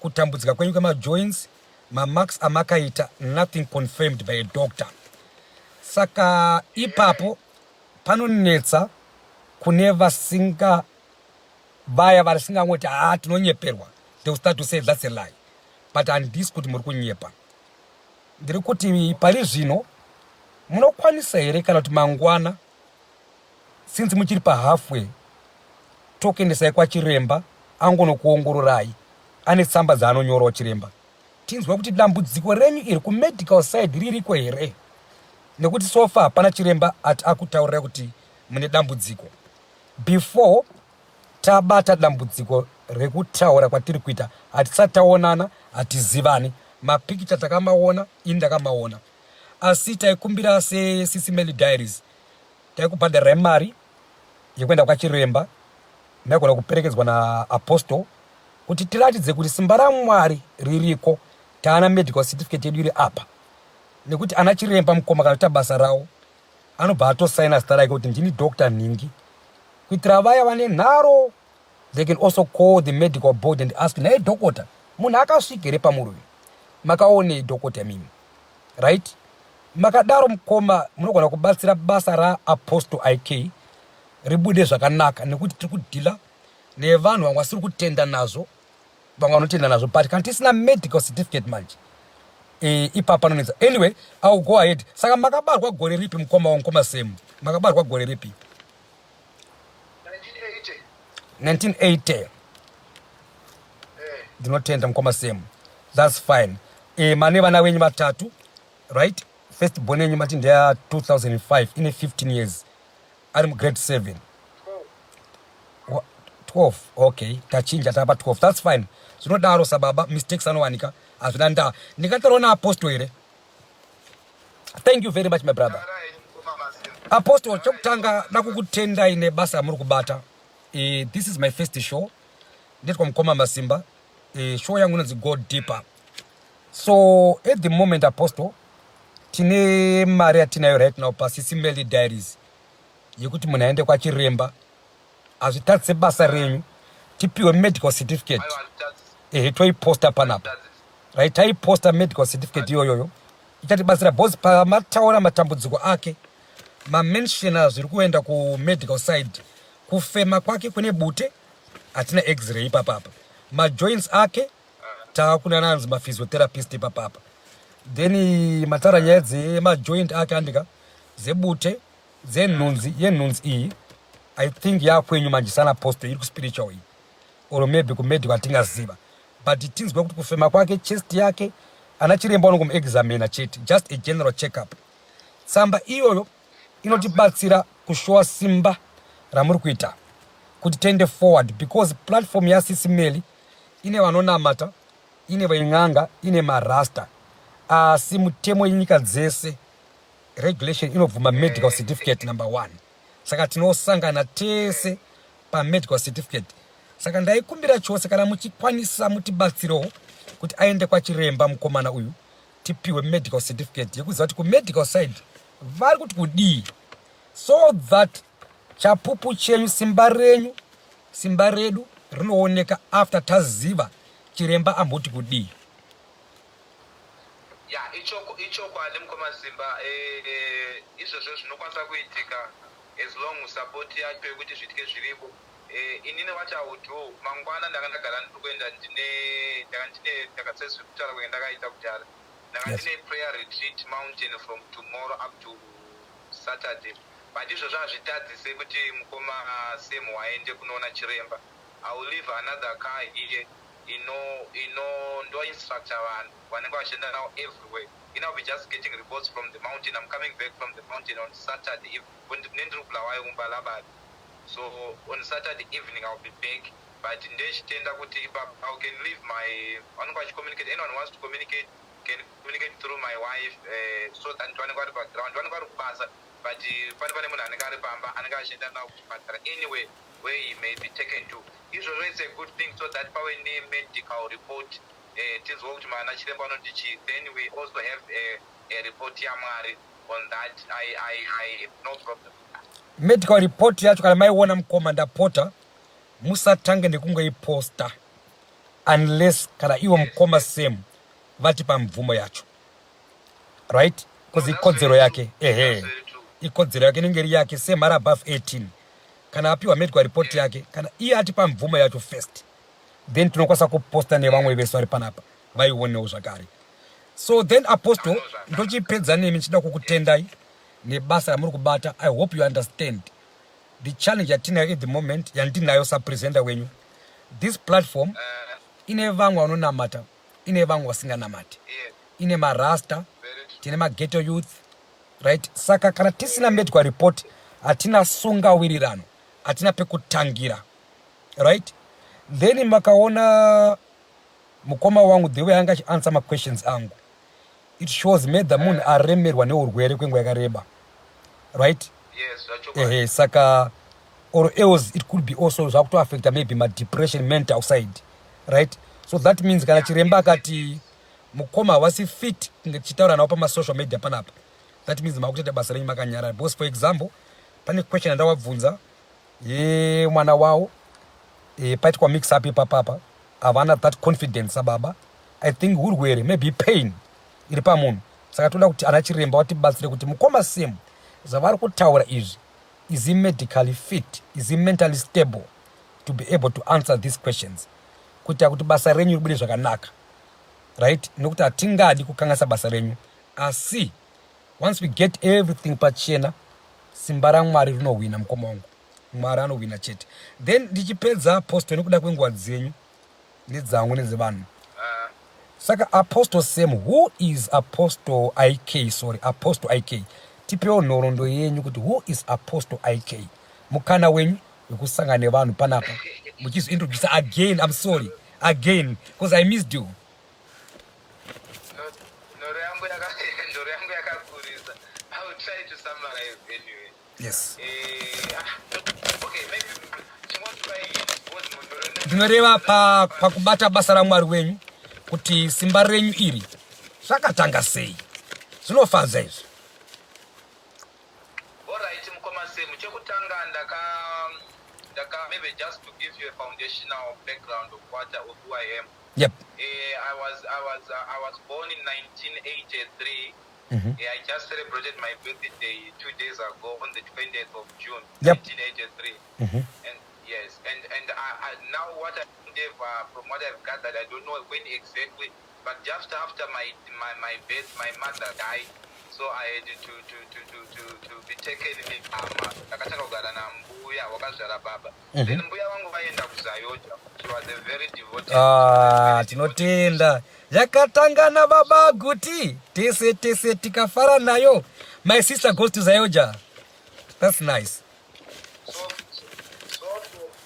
Speaker 1: kutambudzika kwenyu kwemajoints, mamarks amakaita, nothing confirmed by a doctor. Saka ipapo panonetsa kune vasinga vaya varisingangoti haa tinonyeperwa, they will start to say that's a lie, but handisi kuti muri kunyepa. Ndiri kuti pari zvino munokwanisa here kana kuti mangwana, since muchiri pahalfway, tokuendesai kwachiremba angonokuongororai, ane tsamba dzaanonyorawo chiremba, tinzwa kuti dambudziko renyu iri kumedical side ririko here, nekuti so far hapana chiremba ati akutaurira kuti mune dambudziko. Before tabata dambudziko rekutaura kwatiri kuita, hatisati taonana, hatizivani. Mapikicha takamaona, ini ndakamaona, asi taikumbira seCC Melly Diaries taikubhadharirai mari yekuenda kwachiremba, maigona kuperekedzwa naapostle kuti tiratidze kuti simba raMwari ririko. Taana medical certificate yedu iri apa, nekuti ana chiremba mukoma kana kuita basa ravo. Anobva atosaina zita rake kuti ndini Dr Nhingi, kuitira vaya vane nharo. They can also call the medical board and ask, "Nhai dhokota, munhu akasvika here pamuri uyu? Makaonei, dhokota mimi?" Right? Makadaro, mukoma, munogona kubatsira basa raApostle Ik ribude zvakanaka, nekuti tiri kudeala nevanhu vamwe vasiri kutenda nazvo, vamwe vanotenda nazvo, but kana tisina medical certificate manje, ipapa panonetsa. Anyway, I will go ahead. Saka makabarwa gore ripi, mukoma wamukoma Semu? Makabarwa gore ripi?
Speaker 3: 1980.
Speaker 1: 1980.
Speaker 3: Eh.
Speaker 1: Ndinotenda, mukoma Semu, that's fine. Mane vana venyu vatatu, right? First born yenyu mati ndeya 2005, ine 15 years, ari mugrade 7. 12, okay, tachinja, tapa 12, that's fine. Zvinodaro sababa, mistakes anowanika, hazvina ndaa. Ndingataurawo naapostle here? Thank you very much, my brother.
Speaker 2: Tarai, mukoma Masimba.
Speaker 1: Apostle, chokutanga dakukutendai nebasa ramuri kubata. This is my first show. Nditwa mukoma Masimba. Show yangu inonzi Go Deeper. So at the moment, Apostle, tine mari yatinayo right now paSisi Melly Diaries yekuti munhu aende kwachiremba. Hazvitadzise basa renyu, tipiwe medical certificate.
Speaker 2: Aiwa, hazvitadzisi.
Speaker 1: Ehe, toiposta panapa.
Speaker 2: Hazvitadzisi.
Speaker 1: Right, taiposta medical certificate iyoyoyo, ichatibatsira because pamataura matambudziko ake, mamentiona zviri kuenda kumedical side. Kufema kwake kune bute, hatina x-ray ipapapa. Majoints ake, taakuna nanzi maphysiotherapist ipapapa. Then mataura nyaya dzemajoint ake, andika zebute, dzenhunzi. Yenhunzi iyi, I think yakwenyu manje sana apostle, iri kuspiritual iyi or maybe kumedical, atingaziva, but tinzwe kuti kufema kwake, chest yake, ana chiremba vanongomuexamina chete, just a general checkup. Tsamba iyoyo inotibatsira kushowa simba ramuri kuita kuti tiende forward, because platform yaSisi Melly ine vanonamata, ine ven'anga, ine marasta, asi mutemo yenyika dzese, regulation inobvuma medical certificate number one. Saka tinosangana tese pamedical certificate. Saka ndaikumbira chose, kana muchikwanisa, mutibatsirewo kuti aende kwachiremba mukomana uyu, tipiwe medical certificate yekuziva kuti kumedical side vari kuti kudii, so that chapupu chenyu, simba renyu, simba redu rinooneka after taziva chiremba amboti kudii.
Speaker 2: Ya, ichokwadi, mukoma Simba. Izvozvo zvinokwanisa kuitika as long support yacho yekuti zviitike zviripo. Inini what I would do, mangwana ndanga ndagara ndiri kuenda, ndine ndanga ndine ndakasezvekutaura kwenge ndakaita kudhara, ndanga ndine prayer retreat mountain from tomorrow up to Saturday, but izvozvo hazvitadzise kuti mukoma Sam waende kunoona chiremba. I will leave another car here ino ndoinstructa vanhu vanenge vachienda navo everywhere. In I'll be just getting reports from the mountain. I'm coming back from the mountain on Saturday nendiri kuBulawayo kumbalabari, so on Saturday evening I'll be back. But ndechitenda kuti ipapo I can leave my vanenge vachicommunicate. Anyone who wants to communicate can communicate through my wife, so that vanenge vari paground, vanenge vari kubasa, but pane munhu anenge ari pamba anenge achienda navo kuchipatara, anyway where he may be taken to. Izvozvo it's a good thing, so that pave nemedical report, tinzwe kuti mana chiremba vanoti chii. Then we also have a report yaMwari on that. I have no problem.
Speaker 1: Medical report yacho, kana maiona, mukoma, ndapota musatange nekungoiposta unless kana ivo mukoma Sam vati pamvumo yacho, right? Because ikodzero yake, ehe, ikodzero yake, inenge iri yake semhara above 18. Kana apiwa medical report yake, kana iye ati pamvumo yacho first, then tinokwanisa kuposta nevamwe vese vari panapa vaionewo zvakare. So then, Apostle, ndochipedza nemi ndichida kukutendai nebasa ramuri kubata. I hope you understand the challenge yatinayo at the moment, yandinayo sapresenter wenyu. This platform ine vamwe vanonamata, ine vamwe vasinganamati, ine marasta, tine maghetto youth, right? Saka kana tisina medical report, hatina sungawirirano, hatina pekutangira, right? Then makaona mukoma wangu, the way anga achianswer maquestions angu, it shows medha munhu aremerwa neurwere kwenguva yakareba, right?
Speaker 2: Yes, zvachokwadi.
Speaker 1: Ehe, saka or else it could be also zvakutoaffecta maybe madepression, mental side, right? So that means kana chiremba akati mukoma havasi fit kunge tichitaura navo pamasocial media panapa. That means makutoita basa renyu makanyarara, because, for example, pane question yandawabvunza yemwana wavo, paitwa mix up ipapapa. Havana that confidence sababa. I think urwere, maybe pain iri pamunhu. Saka toda kuti ana chiremba vatibatsire kuti mukoma Sam zvavari kutaura izvi, is he medically fit? Is he mentally stable to be able to answer these questions, kuitira kuti basa renyu ribude zvakanaka, right? Nokuti hatingadi kukanganisa basa renyu. Asi once we get everything pachena, simba raMwari rinohwina. Mukoma wangu, Mwari anohwina chete. Then ndichipedza, Apostle, nekuda kwenguva dzenyu nedzangu nedzevanhu, saka Apostle Sam, who is Apostle Ik, sorry, Apostle Ik? Tipewo nhoroondo yenyu kuti who is Apostle Ik? Mukana wenyu wekusangana nevanhu panapa muchizointroduce again. I'm sorry again because I missed you.
Speaker 2: Nhoro yangu yakakurisa. I will try to summarize anyway.
Speaker 1: Yes.
Speaker 2: Okay, maybe chingotipai because nhoro
Speaker 1: Ndinoreva pakubata basa raMwari wenyu, kuti simba renyu iri zvakatanga sei? Zvinofadza izvi.
Speaker 2: Alright, mukoma Sam, chekutanga ndaka maybe just to give you a foundational background of who I am. I was born in 1983. I just celebrated my birthday 2 days ago on the 20th of June, 1983. And yes, and I now what I have, from what I've gathered, I don't know when exactly, but just after my birth, my mother died. So I had to be taken nehama. Ndakatanga kugara nambuya wakazvara baba. Then mbuya vangu vaenda kuZAOGA. She was a very devoted.
Speaker 1: Ah, tinotenda. Yakatanga nababa Guti, tese tese tikafara nayo. My sister goes to ZAOGA. That's nice.
Speaker 2: So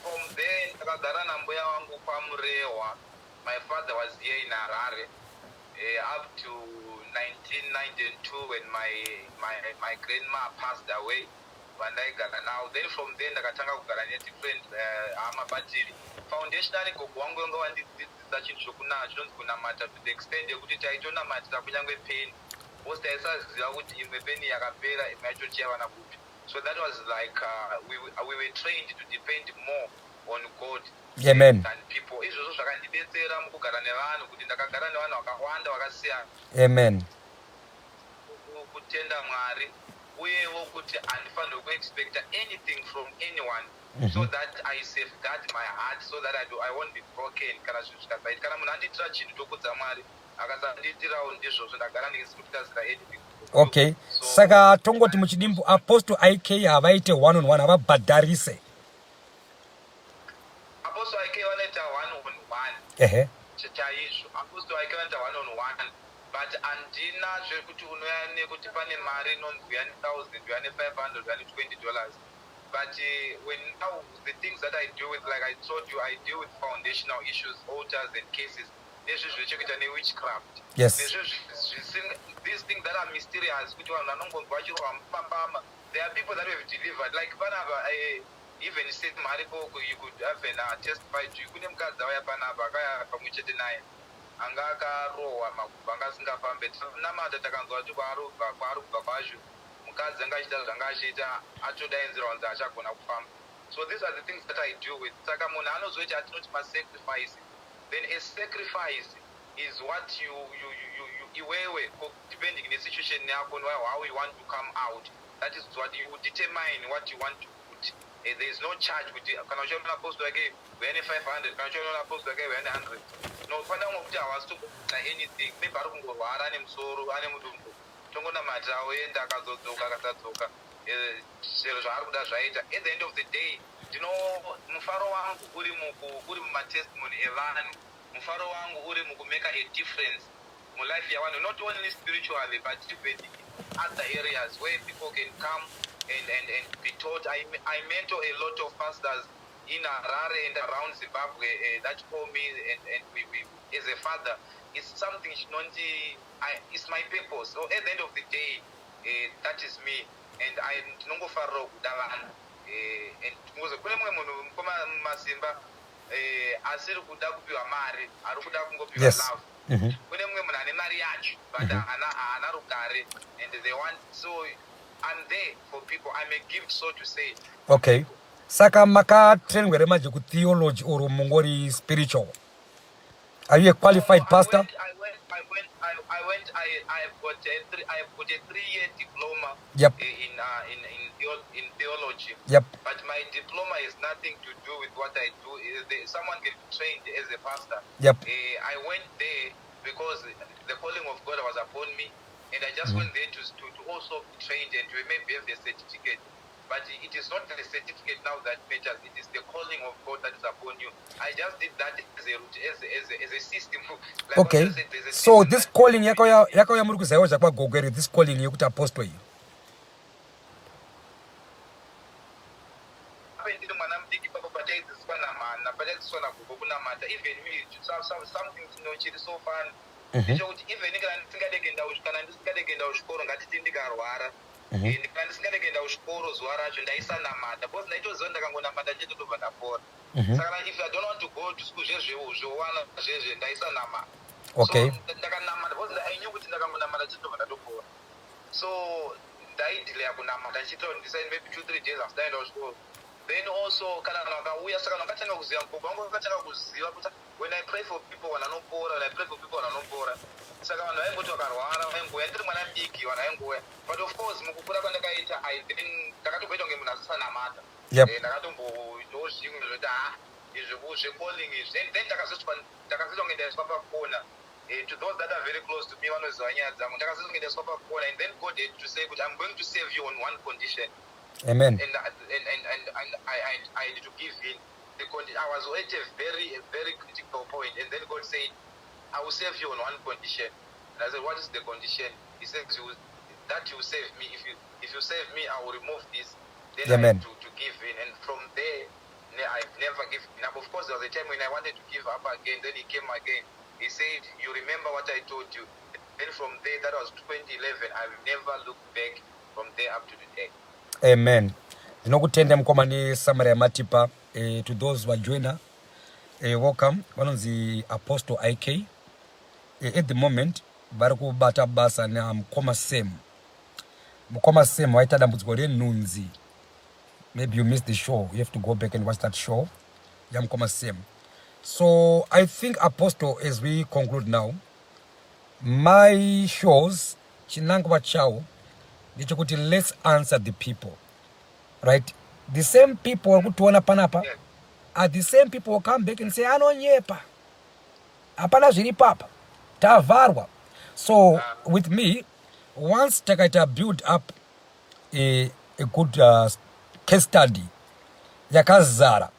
Speaker 2: from there ndakagara nambuya wangu kwaMurehwa. My father was here in Harare up to 1992 when my grandma passed away, vandaigara now. Then from there ndakatanga kugara nedifferent hama, but foundationally gogo wangu vanga vandidzidzisa chinhu chinonzi kunamata, to the extent yekuti taitonamatira kunyange peni, because taisaziva kuti imwe peni yakapera, imwe yacho tichaiwana kupi. So that was like we were trained to depend more on God
Speaker 1: Amen.
Speaker 2: than people. Izvozvo zvakandibetsera mukugara nevanhu, kuti ndakagara nevanhu vakawanda vakasiyana.
Speaker 1: Amen.
Speaker 2: Kutenda Mwari, uyewo kuti handifanirwi kuexpecta anything from anyone, so that I safeguard my heart, so that I won't be broken kana zvinhu zvikasaita. Kana munhu andiitira chinhu, tokudza Mwari. Akasandiitirawo, ndizvozvo, ndagara ndisiri kutarisira anything.
Speaker 1: Okay. Saka tongoti muchidimbu, Apostle Ik havaite one on one, havabhadharise?
Speaker 2: Apostle Ik vanoita one on one. Chaizvo, Apostle Ik vanoita one on one, but handina zvekuti unoya nekuti pane mari inonzi uya ne1000, uya ne500, uya ne$20. But when now the things that I deal with, like I told you, I deal with foundational issues, altars and cases, nezvi zvechekuita newitchcraft, nezvi these things that are mysterious, kuti vanhu vanongonzwa vachirohwa mupambama. There are people that we have delivered, like panapa, even Sam aripo, you could have an testify to. Kune mukadzi auya panapa, akaya pamwe chete naye, anga akarohwa makumbo, anga asingafambe. Namata, takanzwa kuti kwaari kubva kwacho, mukadzi anga achiita zvanga achiita, atodaidzirwa kunzi achagona kufamba. So these are the things that I deal with. Saka munhu anozoita atinoti masacrifice. Then a sacrifice is what you iwewe, depending nesituation yako, how you want to come out, that is what you determine what you want to put. There is no charge kuti kana uchiona Apostle yake uya ne500, kana uchiona Apostle yake uya ne100. No, pana umwe kuti havasi tokuita anything, maybe ari kungorwara, ane musoro, ane mudumbu, tongonamatira, oenda, akazodzoka, akasadzoka, zviro zvaari kuda zvaita. At the end of the day, ndino mufaro wangu uri mumatestimony evanhu. Mufaro wangu uri mukumake a difference mulife yavanhu, not only spiritually but even in other areas where people can come and be taught. I mentor a lot of pastors in Harare and around Zimbabwe that call me, and we, as a father, it's something chinonzi it's my purpose. So at the end of the day, that is me, and I ndinongofarirawo kuda vanhu. And kune mumwe munhu, mukoma Masimba, Asiri kuda kupiwa mari, ari kuda kungopiwa love. Kune mumwe munhu ane mari yacho, but haana rugare, and they want. So I'm there for people. I'm a gift, so to say.
Speaker 1: Okay, saka makatrainwa here manje kutheology or mungori spiritual? Are you a qualified pastor?
Speaker 2: I went, I went, I, I went, I've got a 3-year diploma in theology. But my diploma has nothing to do with what I do. Someone can be trained as a pastor. I went there because the calling of God was upon me, and I just went there to also be trained and to maybe have the certificate. But it is not the certificate now that matters. It is the calling of God that is upon you. I just did that as a route, as a system. Like what you said, there's a
Speaker 1: So
Speaker 2: system
Speaker 1: this
Speaker 2: that-
Speaker 1: calling yakauya muri kuzaiwa zvakwagogo here, this calling yekuti apostle iyi?
Speaker 2: Apa ndiri mwana mudiki papo pataidzidziswa namana, pataidzidziswa nagogo kunamata. Even me, something chiri so fun ndechekuti even kana ndisingade kuenda kuchikoro, ngatiti ndikarwara, kana ndisingade kuenda kuchikoro zuva racho, ndaisanamata because ndaitoziva ndakangonamata chete tobva ndapora. Saka if I don't want to go to school, zvezvewana zvezve, ndaisanamata. So ndakanamata because I knew kuti ndakangonamata chete tobva ndatopora. So ndaidelaya kunamata ndichiita kuti ndisai maybe 2-3 days after ndaenda kuchikoro. Then also kana vanhu vakauya, saka vanhu vakatanga kuziva, mugogo wangu vakatanga kuziva kuti when I pray for people, vanhu vanopora. When I pray for people, vanhu vanopora. Saka vanhu vaingoti vakarwara vaingouya. Ndiri mwana mudiki, vanhu vaingouya. But of course, mukukura kwandakaita, I then ndakatomboita kunge munhu asisanamata. Ndakatomboitawo zvimwe zvokuti ha, izvi zvecalling izvi, then ndakazoitwa kunge ndaiswa pakona. To those that are very close to me, vanoziva nyaya dzangu. Ndakazoitwa kunge ndaiswa pakona, and then God had to say kuti, "I'm going to save you on one condition."
Speaker 1: Amen.
Speaker 2: And I had to give in. I was at a very critical point, and then God said, "I will save you on one condition." And I said, "What is the condition?" He says, That you save me. If you save me, I will remove this." Then I
Speaker 1: Amen.
Speaker 2: had to give in, and from there, I've never given up. Of course, there was a time when I wanted to give up again. Then he came again. He said, "You remember what I told you?" Then from there, that was 2011. I've never looked back from there up to today.
Speaker 1: Amen. Ndinokutenda mukoma nesummary yamatipa. To those vajoina, welcome. Vanonzi Apostle Ik. At the moment vari kubata basa namukoma Sam. Mukoma Sam vaita dambudziko renhunzi. Maybe you missed the show, you have to go back and watch that show yamukoma Sam. So I think, Apostle, as we conclude now my shows, chinangwa chawo ndechekuti let's answer the people, right? The same people vari kutiona panapa are the same people who come back and say, "Anonyepa, hapana zviri papa, tavharwa." So with me, once takaita build up a good case study yakazara,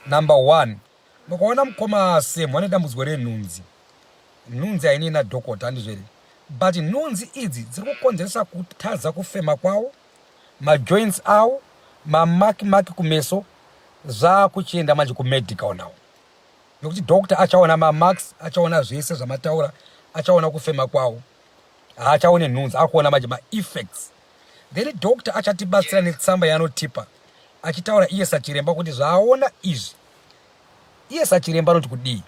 Speaker 1: number one, mukaona mukoma Sam vane dambudziko renhunzi, nhunzi hainei nadhokota, handizvere? But nhunzi idzi dziri kukonzeresa kutadza kufema kwavo, majoints avo, mamarks marks kumeso, zvakuchienda manje kumedical now, nokuti doctor achaona mamarks, achaona zvese zvamataura, achaona kufema kwavo, haachaone nhunzi, akuona manje maeffects. Then doctor achatibatsira netsamba yaanotipa achitaura iye sachiremba kuti zvaaona izvi, iye sachiremba anoti kudii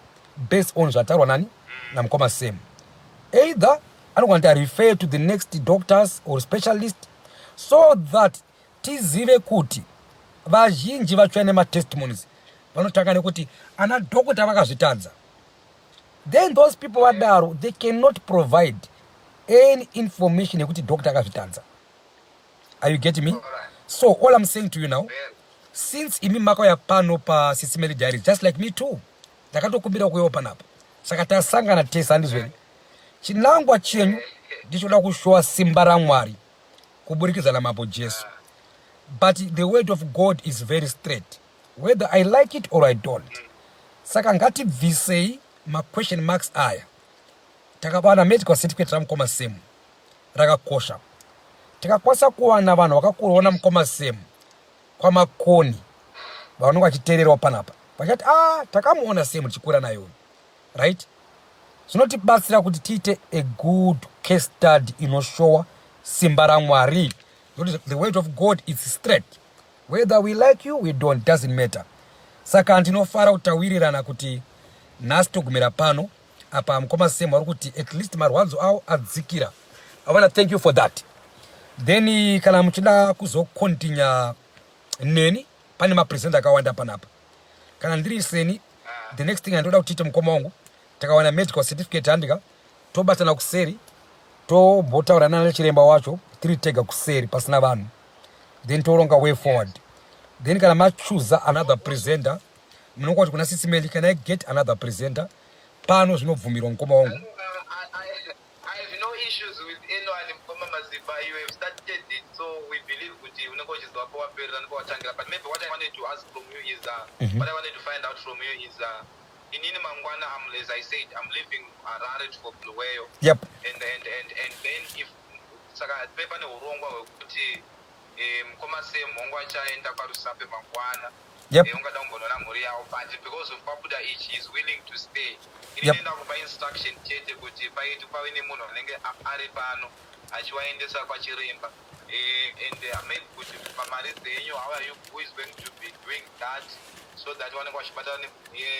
Speaker 1: based on zvataurwa nani, namukoma Sam. Either anogona kuti refer to the next doctors or specialist, so that tizive kuti vazhinji vachiuya nematestimonies vanotanga nekuti ana dhokota vakazvitadza. Then those people vadaro, they cannot provide any information yekuti doctor akazvitadza. Are you getting me? So all I'm saying to you now, since imi makauya pano paSisi Melly Diaries, just like me too, ndakatokumbira kuuyawo panapa, saka tasangana tese, handizveri? Chinangwa chenyu ndichoda kushowa simba raMwari kuburikidza namambo Jesu. But the word of God is very straight, whether I like it or I don't. Saka ngatibvisei maquestion marks aya. Takawana medical certificate ramukoma Sam, rakakosha. Tikakwanisa kuwana vanhu vakakurona mukoma Sam kwaMakoni, vanonge vachiteererawo panapa, vachati, "A, ah, takamuona Sam tichikura nayo," right? Zvinotibatsira kuti tiite a good case study inoshowa simba raMwari, nokuti the word of God is straight. Whether we like you, we don't, doesn't matter. Saka ndinofara kuti tawirirana kuti nhasi togumira pano. Apa mukoma Sam vari kuti at least marwadzo avo adzikira. I wanna thank you for that. Then kana muchida kuzokontinya neni, pane mapresent akawanda panapa. Kana ndiri seni, the next thing andoda kuti tiite, mukoma wangu, takawana medical certificate, handika tobatana kuseri, tombotaura nana chiremba wacho tiri tega kuseri pasina vanhu, then toronga way forward. Then kana machuza another presenter, munonga kuti kuna Sisi Meli, "Can I get another presenter pano?" Zvinobvumirwa, mukoma wangu.
Speaker 2: I have no issues with anyone, Mukoma Masimba. You have started it, so we believe kuti unenge uchizwa pawaperera nepawatangira. But maybe what I wanted to ask from you is, what I wanted to find out from you is, inini mangwana, as I said, I'm leaving Harare for Bulawayo. And then if saka pane urongwa hwekuti mukoma Sam hongu achaenda kwaRusape mangwana, ungada kumbonoona mhuri yavo, but because of pabuda ichi is willing to stay. Ini kupa instruction chete kuti paiti pave nemunhu anenge ari pano achivaendesa kwachiremba. And maybe kuti pamari dzenyu, how are you, who is going to be doing that, so that vanenge vachibatana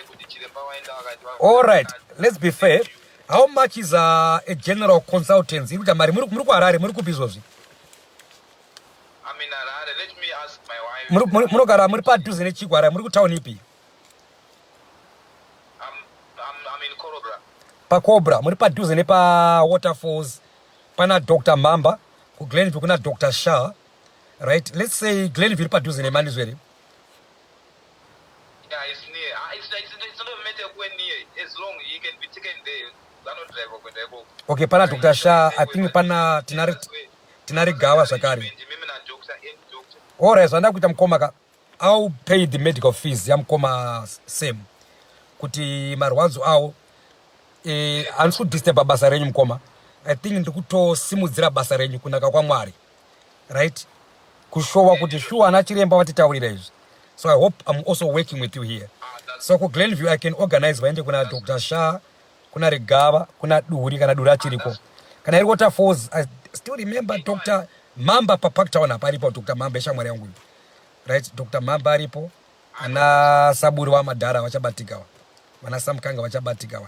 Speaker 2: kuti chiremba vaenda vakati?
Speaker 1: All right, let's be fair. How much is a general consultancy iri kuita mari? Muri kuHarare, muri kupi izvozvi?
Speaker 2: I'm in Harare. Let me ask my wife.
Speaker 1: Munogara muri padhuze nechiko Harare? Muri kutauni ipi?
Speaker 2: I'm in Cobra.
Speaker 1: PaCobra, muri padhuze nepaWaterfalls, pana Dr Mamba. KuGlenview kuna Dr Shah, right? Let's say Glenview iri padhuze neManizvo here?
Speaker 2: Yeah, it's near. It's not a matter of when near. As long he can be taken there. Vanodrive kuenda ikoko.
Speaker 1: Okay, pana Dr Shah, I think pana tinari Gava zvakare.
Speaker 2: Mimi na doctor and doctor.
Speaker 1: Alright, zvanda kuita, mukoma ka, I'll pay the medical fees yamukoma Sam kuti marwadzo awo, handisi kudisturba basa renyu, mukoma. I think ndiri kutosimudzira basa renyu, kunaka kwaMwari, right? Kushowa kuti shuwa ana chiremba vatitaurira izvi. So I hope I'm also working with you here.
Speaker 2: Ah, that's
Speaker 1: So kuGlenview I can organize vaende kuna Dr Shah, kuna Regava, kuna Duri kana Duri achiriko. Kana iri Waterfalls, I still remember Dr Mamba paParktown apa aripo Dr Mamba, ishamwari yangu iyi, right? Dr Mamba aripo, ana Saburi vamadhara vachabatika, vana Samukanga vachabatika,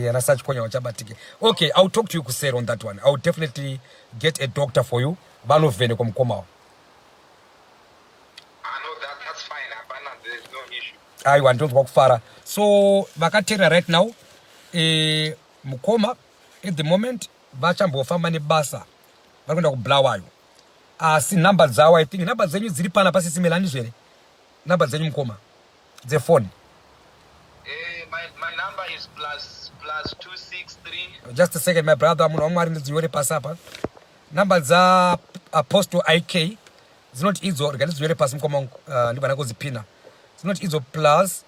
Speaker 1: ana Sachikonya vachabatika. Okay, I'll talk to you kuseri on that one. I'll definitely get a doctor for you, vanovhenekwa mukomawo.
Speaker 2: Ah, no, that's fine. Hapana, there's no issue.
Speaker 1: Aiwa, ndinonzwa kufara. So vakateerera right now, mukoma at the moment vachambofamba nebasa, vari kuenda kuBulawayo, asi nhamba dzavo, I think nhamba dzenyu dziri pana paSisi Meli, handizvo here? Nhamba dzenyu, mukoma, dzefoni.
Speaker 2: My number is +263.
Speaker 1: Just a second, my brother, munhu waMwari, ndidzinyore pasi apa. Nhamba dzaApostle IK dzinoti idzo, rega ndidzinyore pasi, mukoma wangu, ndibva ndakudzipina. Dzinoti idzo plus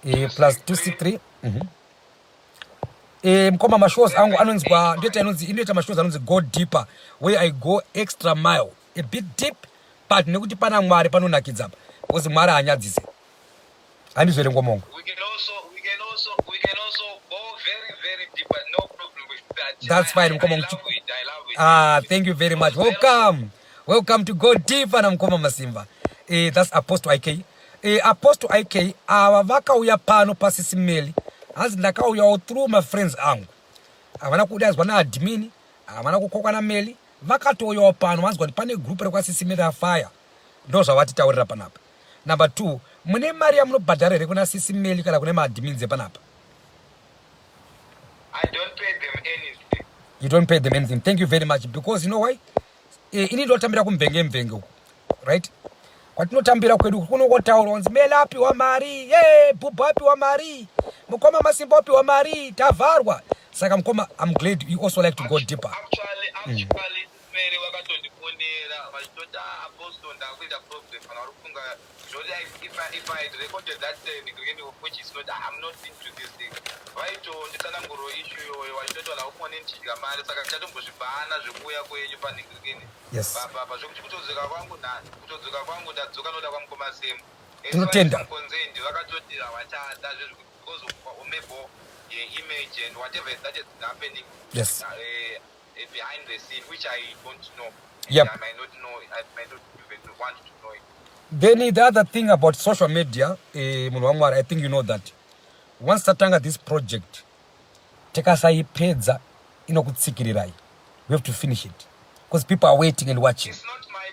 Speaker 1: 263. Mukoma, mashows angu anonzwa, ndoita inonzi, inoita mashows anonzi Go Deeper, where I go extra mile, a bit deep, but nekuti pana Mwari panonakidza apa, because Mwari haanyadzise, handizvo here, ngomongo?
Speaker 2: We can also go very, very deep, but no problem with that.
Speaker 1: That's fine,
Speaker 2: I
Speaker 1: mukoma.
Speaker 2: love it. I love it.
Speaker 1: Ah, thank you very much. Welcome. Welcome to Go Deeper na mukoma Masimba. That's Apostle IK. Apostle IK ava vakauya pano paSisi Meli. Hanzi ndakauyawo through my friends angu. Havana kudaidzwa naadmin, havana kukokwa naMeli, vakatouyawo pano, vanzwa kuti pane group rekwaSisi Meli afire. Ndo zvavatitaurira panapa. Number 2, mune mari yamunobhadhara here kuna Sisi Meli kana kune maadmins epanapa?
Speaker 2: I don't pay them anything.
Speaker 1: You don't pay them anything. Thank you very much, because you know why? Ini ndotambira kumvenge mvenge uku, right? Kwatinotambira kwedu kunongotaurwa kunzi Meli apiwa mari ye bhubhu, apiwa mari, mukoma Masimba apiwa mari, tavharwa. Saka mukoma, I'm glad you also like to go deeper.
Speaker 2: Actually, Mary vakatondifonera vachitoti, "Ah, Apostle, ndakuita problem kana uri kufunga zvoti if I had recorded that thing, which is not, I'm not into this thing." Vaitonditsananguriro issue iyoyo, vachitoti vanhu vakufona ndichidya mari, saka ndichatombozvibhana zvekuuya kwenyu panhingirikini pazvekuti kutodzoka kwangu ndadzoka noda kwamukoma Sam.
Speaker 1: Tinotenda.
Speaker 2: Konzendi vakatoti havachada zvezvo because of maybe image and whatever that is happening behind the scene, which I don't know. And I might not know, I might not even want to know it.
Speaker 1: Then the other thing about social media, munhu waMwari, I think you know that once tatanga this project, tikasaipedza inokutsikirirai. We have to finish it because people are waiting and watching.
Speaker 2: It's not my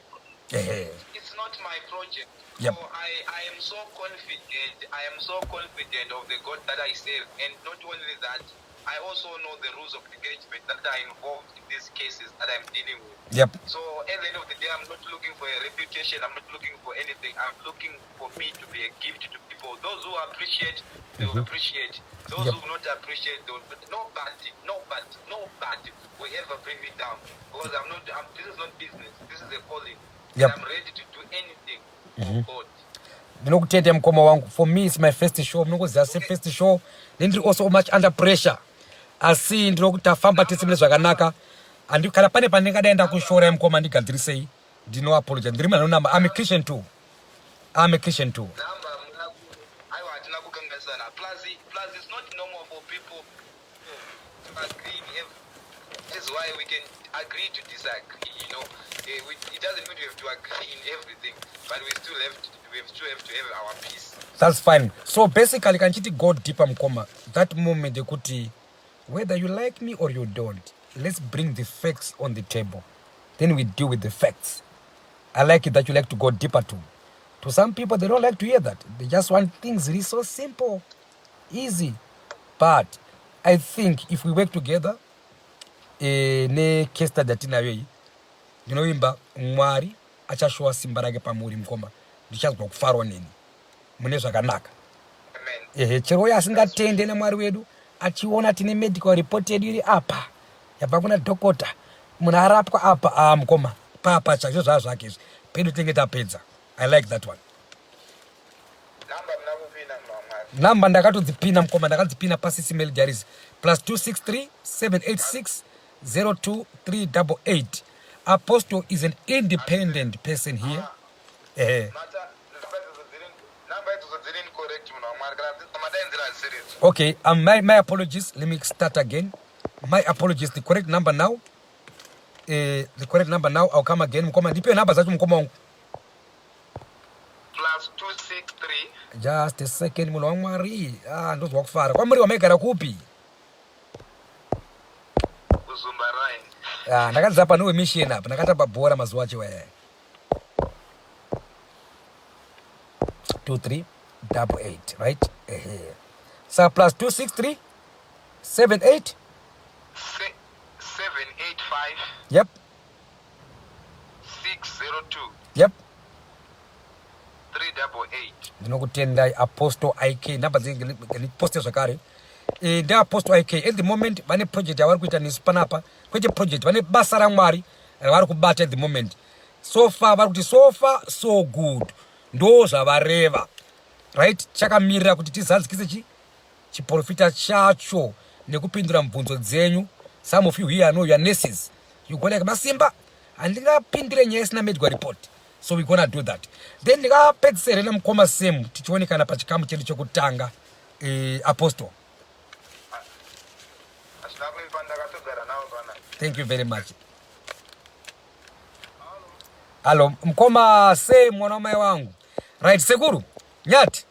Speaker 1: Ehe.
Speaker 2: It's not my project. So I am so confident. I am so confident of the God that I serve. And not only that, I also know the rules of engagement that are involved in these cases that I'm dealing with. So at the end of the day, I'm not looking for a reputation. I'm not looking for anything. I'm looking for me to be a gift to people. Those who appreciate, they will appreciate. Those who not appreciate, they will. Nobody, nobody, nobody will ever bring me down because I'm not. This is not business. This is a calling. And I'm ready to do anything for God.
Speaker 1: Ndinokutenda, mukoma wangu. For me, it's my first show. Munongoziva, sefirst show nendiri also much under pressure, asi ndinokuti tafamba tese mune zvakanaka. Handi kana pane pandingadai ndakushorai, mukoma, ndigadzirisei. Ndinoapologize. Ndiri munhu anonama. I'm a Christian too. I'm a Christian too.
Speaker 2: Namba muna aiwa, hatina kukanganisana. Plus it's not normal for people to agree in every. This is why we can agree to disagree. It doesn't mean we have to agree in everything, but we still have to have our peace.
Speaker 1: That's fine. So basically, kana chiti go deeper, mukoma, that moment yekuti whether you like me or you don't, let's bring the facts on the table, then we deal with the facts. I like it that you like to go deeper too. To some people, they don't like to hear that. They just want things really so simple, easy. But I think if we work together, necase study yatinayo iyi, ndinovimba Mwari achashowa simba rake pamuri, mukoma. Ndichanzwa kufarwa neni mune zvakanaka.
Speaker 2: Amen.
Speaker 1: Ehe, chero uyo asingatende naMwari wedu achiona tine medical report yedu iri apa yabva kuna dhokota, munhu arapwa apa. A, mukoma, papa chaizvo zvaa zvake izvi pedu tinenge tapedza. I like that one.
Speaker 2: Namba muna kupinda, munhu waMwari.
Speaker 1: Namba ndakatodzipina, mukoma, ndakadzipina paCC Mail Diaries: +263 786 02388. Apostle is an independent person here. Ehe.
Speaker 2: Mata namba idzodzo dziri incorrect, munhu waMwari, kana madainzira hadzisiridzo.
Speaker 1: Okay, my apologies. Let me start again. My apologies. The correct number now, the correct number now, I'll come again. Mukoma, ndipe namba dzacho, mukoma wangu.
Speaker 2: +263.
Speaker 1: Just a second, munhu waMwari. Ah, ndozwa kufara. Kwamuri wamaigara kupi?
Speaker 2: Kuzumba Line.
Speaker 1: Ah, ndakadzidza pane wemission apa, ndakatamba bhora mazuva acho aya. 23 88, right? Ehe, saka +263 78.
Speaker 2: 785. 602. 388.
Speaker 1: Ndinokutendai, Apostle Ik. Namba ndiposte zvakare. NdeApostle Ik. At the moment vane project yavari kuita nesu panapa. Kwete project, vane basa raMwari ravari kubata at the moment. So far vari kuti so far so good, ndo zvavareva, right? Chakamirira kuti tizadzikise chi chiprofita chacho nekupindura mubvunzo dzenyu. Some of you here, I know you are nurses. You go like, "Masimba, handingapindire nyaya isina medical report." So we gonna do that. Then ndingapedzisere namukoma Sem, tichionekana pachikamu chedu chekutanga. Apostle.
Speaker 2: Hazvina kuipa, ndakatogara navo pana.
Speaker 1: Thank you very much. Hallo, mukoma Sem, mwana wamai wangu. Right, sekuru Nyati.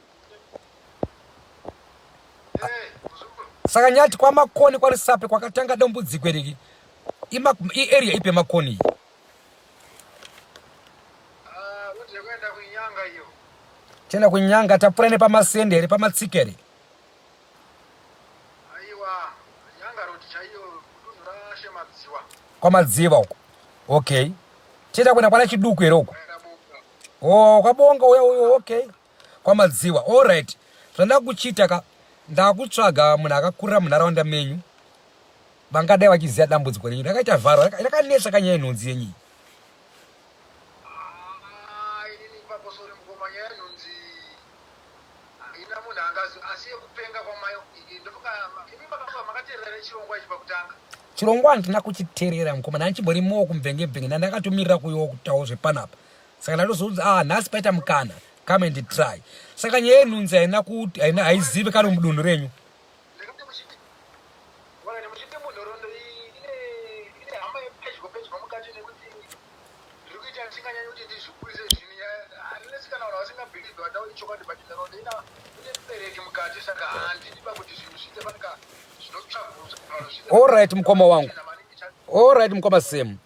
Speaker 1: Saka Nyati, kwaMakoni, kwaRusape kwakatanga dambudziko iriki, iarea ipi yeMakoni iyi?
Speaker 3: Road yekuenda kuNyanga iyo.
Speaker 1: Tienda kuNyanga, tapfuura nepaMasende here, pamatsika here?
Speaker 3: Aiwa, Nyanga road chaiyo, kudunhu raShemadziwa.
Speaker 1: KwaMadziva uko, okay. Tienda kuenda kwana Chiduku here uko?
Speaker 3: Kwaenda Bonga.
Speaker 1: Oh, kwaBonga uya uyo, okay, kwaMadziwa. Allright, zvandakuchiita ka, ndakutsvaga munhu akakurira munharaunda menyu vangadai vachiziva dambudziko renyu rakaita vharo rakanetsa kanyaya yenhunzi yenyu iyi.
Speaker 3: Ah, inini ipapo, sorry mukoma, nyaya yenhunzi haina munhu angazi, asi yekupenga kwamai ndofunga imi makamba makateerera nechirongwa ichi pakutanga.
Speaker 1: Chirongwa handina kuchiteerera, mukoma. Ndanchimborimowo kumvenge-mvenge, ndandakatomirira kuiwo kutawo zvepanapa. Saka ndatozonzi, "Ah, nhasi paita mukana, come and try." Saka nyaya yenhunzi haina kuti haina haizivikanwi mudunhu renyu?
Speaker 3: Ndakati muchiti wakati muchiti munhoroondo iyi ine hama yepedyo pedyo mukati, nekuti ndiri kuita ndisinganyanyi kuti ndizvikurise zvinhu, harinesi kana. mubereki mukati, saka handidiba kuti zvinhu zviite fanika zvinotsvagurudzwa.
Speaker 1: Allright, mukoma wangu. Allright, mukoma Semu,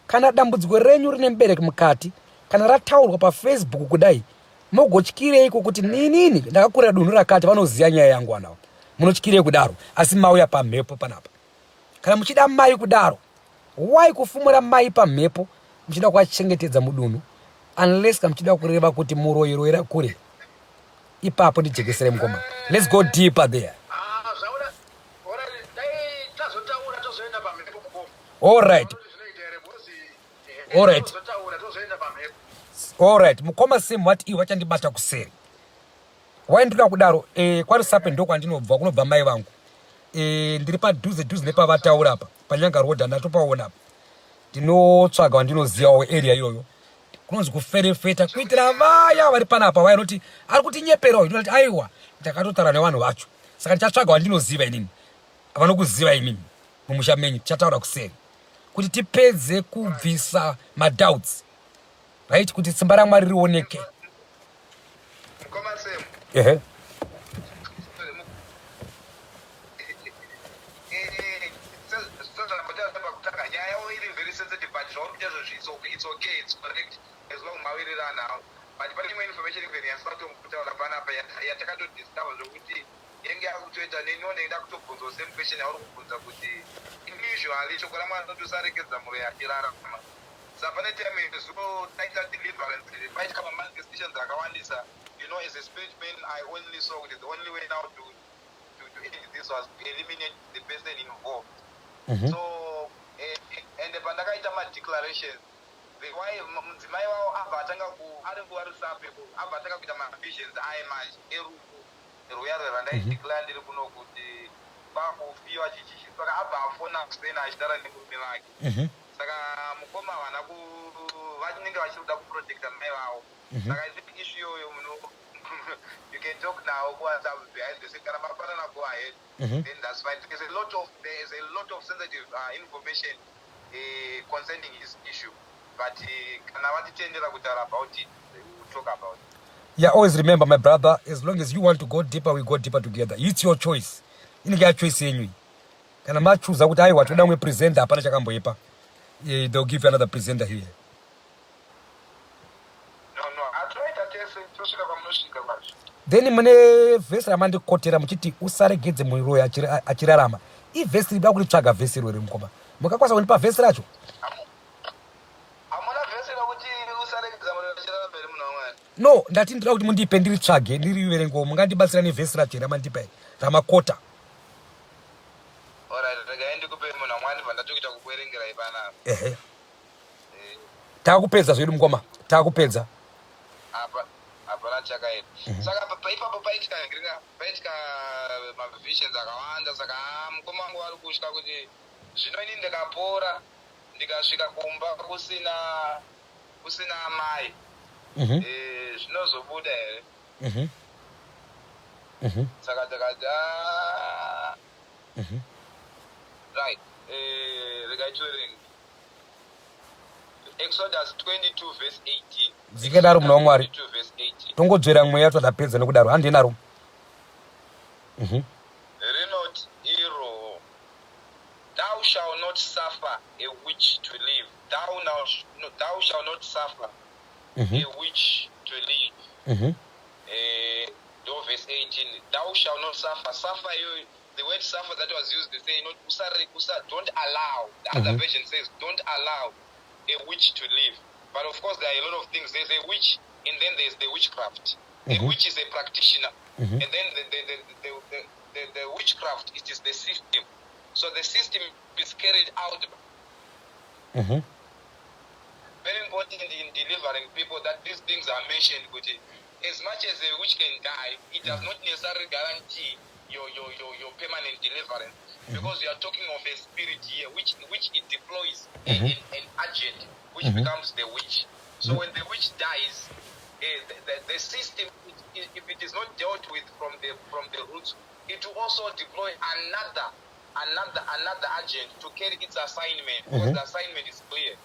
Speaker 1: kana dambudziko renyu rine mubereki mukati, kana rataurwa paFacebook kudai, mogotyireiko kuti ninini ndakakurira dunhu rakati, vanoziva nyaya yangu anawo? Munotyirei kudaro? Asi mauya pamhepo panapa. Kana muchida mai kudaro, why kufumura mai pamhepo muchida kuachengetedza mudunhu? Unless kana muchida kureva kuti muroyi royera kure ipapo. Ndijekesere, mukoma. Let's go deeper there.
Speaker 3: Ah, zvaura, alright, dai tazotaura, tozoenda pamhepo, mukoma.
Speaker 1: All right.
Speaker 3: Zvinoita here? Because tozotaura, tozoenda pamhepo.
Speaker 1: Allright, mukoma Sim, wati iwe vachandibata kuseri. Wai ndinoda kudaro? KwaRusape ndokwandinobva, kunobva mai vangu. Ndiri padhuze dhuze nepavataura apa, paNyanga Road, handatopaona apa. Ndinotsvaga wandinozivawo area iyoyo. Kunonzi kuferefeta, kuitira vaya vari panapa, vaya noti ari kutinyeperawo, ndinoti aiwa, ndakatotaura nevanhu vacho. Saka ndichatsvaga wandinoziva inini, vanokuziva imimi mumusha menyu. Tichataura kuseri kuti tipedze kubvisa madoubts, right, kuti simba raMwari rioneke.
Speaker 2: Mukoma Sam.
Speaker 1: Ehe.
Speaker 2: Sezvambotaura pakutanga, nyaya yavo iri very sensitive, but zvauri kuita izvozvi, it's okay, it's okay, it's correct as long mawirirana. But pane imwe information even yasatombokutaura panapa yatakatodiscover, zvokuti yenge yakutoita neniwo ndenge ndakutobvunzawo same question yauri kubvunza, kuti usually shoko raMwari rinoti usaregedza muroyi achirarama. Saka pane time yezuo taita deliverance, paitika mamanifestations akawandisa. As a spirit man, I only saw kuti the only way now to end this was to eliminate the person involved. So and pandakaita madeclarations, the wife, mudzimai wavo, abva atanga ku ari kuvaRusape, abva atanga kuita mavisions aye manje erufu rwuya rwandaideclare ndiri kuno, kuti kwakufiwa chichichi. Saka abva afona kuseni achitaura nemurume vake. Saka mukoma havana ku vanenge vachiri kuda kuprotecta mai vavo. Saka I think issue iyoyo muno you can talk now kuWhatsApp behind the scene. Kana mapanana go ahead, then that's fine. There is a lot of sensitive information concerning his issue, but kana vatitendera kutaura about it, we will talk about it.
Speaker 1: Yeah, always remember, my brother, as long as you want to go deeper, we go deeper together. It's your choice. Inenge yachoice yenyu iyi. Kana machuza kuti aiwa, toda umwe presenter, hapana chakamboipa. They'll give you another presenter here.
Speaker 2: No, atoita tese tosvika kwamunosvika kwacho.
Speaker 1: Then mune vhesi ramandikotera muchiti usaregedze muroyi achirarama. Ivhesi rida kuritsvaga vhesi iroro, mukoma. Mukakwanisa kundipa vhesi racho?
Speaker 2: Hamuna vhesi rokuti usaregedza muroyi achirarama here, munhu waMwari?
Speaker 1: No, ndati ndinoda kuti mundipe ndiritsvage, ndiriverengewo. Mungandibatsira nevhesi racho here ramandipa iri, ramakota?
Speaker 2: Alright, regai ndikupe, munhu waMwari, ndibva ndatokuita kukuverengerai panapa.
Speaker 1: Ehe. Taakupedza zvedu, mukoma, taakupedza.
Speaker 2: Apa hapana chakaipa. Saka ipapo paitika paitika mavisions akawanda. Saka mukoma wangu vari kutya kuti zvino ini ndikapora, ndikasvika kumba kusina amai, zvinozobuda here? Saka takati "Ah, right." Regai tiverenge Exodus 22 verse 18.
Speaker 1: Zvikadaro, munhu waMwari.
Speaker 2: 22 verse 18.
Speaker 1: Tongodzvera mweya twatapedza nekudaro, handinaro.
Speaker 2: Rinoti iro, "Thou shall not suffer a witch to live." Thou, now, no, thou shall not suffer a witch to live. Ndo verse 18. Thou shall not suffer. Suffer, you, the word "suffer" that was used, they say not usare, usa, don't allow. The other version says don't allow a witch to live. But of course there are a lot of things. There's a witch and then there's the witchcraft. A witch is a practitioner, and then the witchcraft, it is the system. So the system is carried out. Very important in delivering people that these things are mentioned, kuti as much as a witch can die, it does not necessarily guarantee your permanent deliverance, because you are talking of a spirit here which it deploys an agent which becomes the witch. So when the witch dies, the system, if it is not dealt with from the roots, it will also deploy another agent to carry its assignment, because the assignment is clear.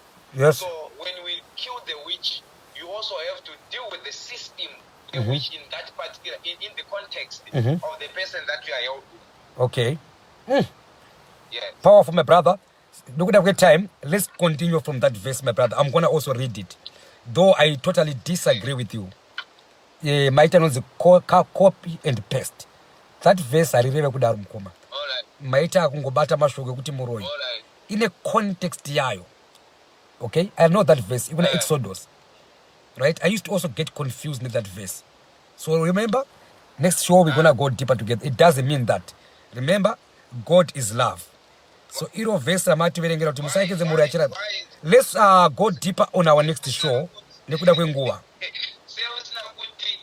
Speaker 2: So when we kill the witch, you also have to deal with the system. Which in that particular, in the context of the person that you are helping. Yes.
Speaker 1: Powerful, my brother. Nekuda kwetime, let's continue from that verse, my brother. I'm gonna also read it, though I totally disagree with you. Maita inonzi copy and paste. That verse harireve kudaro, mukoma.
Speaker 2: All right.
Speaker 1: Maita akungobata mashoko ekuti muroyi.
Speaker 2: All right.
Speaker 1: Ine context yayo, okay? I know that verse, even Exodus, right? I used to also get confused with that verse. So remember, next show we're gonna go deeper together. It doesn't mean that. Remember, God is love. So iro verse ramativerengera kuti musayekedze muroyi achira, let's go deeper on our next show nekuda kwenguva.
Speaker 2: Say usina kuti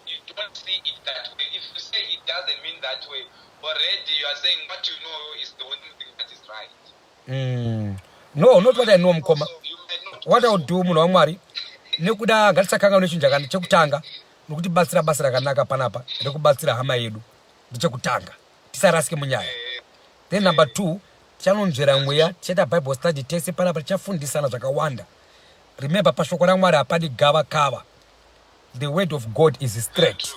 Speaker 2: you don't see it that way. If you say it doesn't mean that way, already you are saying what you know is the only thing that is right.
Speaker 1: No, not what I know, mukoma.
Speaker 2: So you might not.
Speaker 1: What I would do, munhu waMwari, nekuda ngatisakanganwe nechinhu chekutanga, nokuti batsira basa rakanaka panapa rekubatsira hama yedu ndechekutanga, tisarasike munyaya. Then number two, tichanonzvera mweya, tichaita Bible study tese panapa, tichafundisana zvakawanda. Remember, pashoko raMwari hapadi gava kava. The word of God is straight,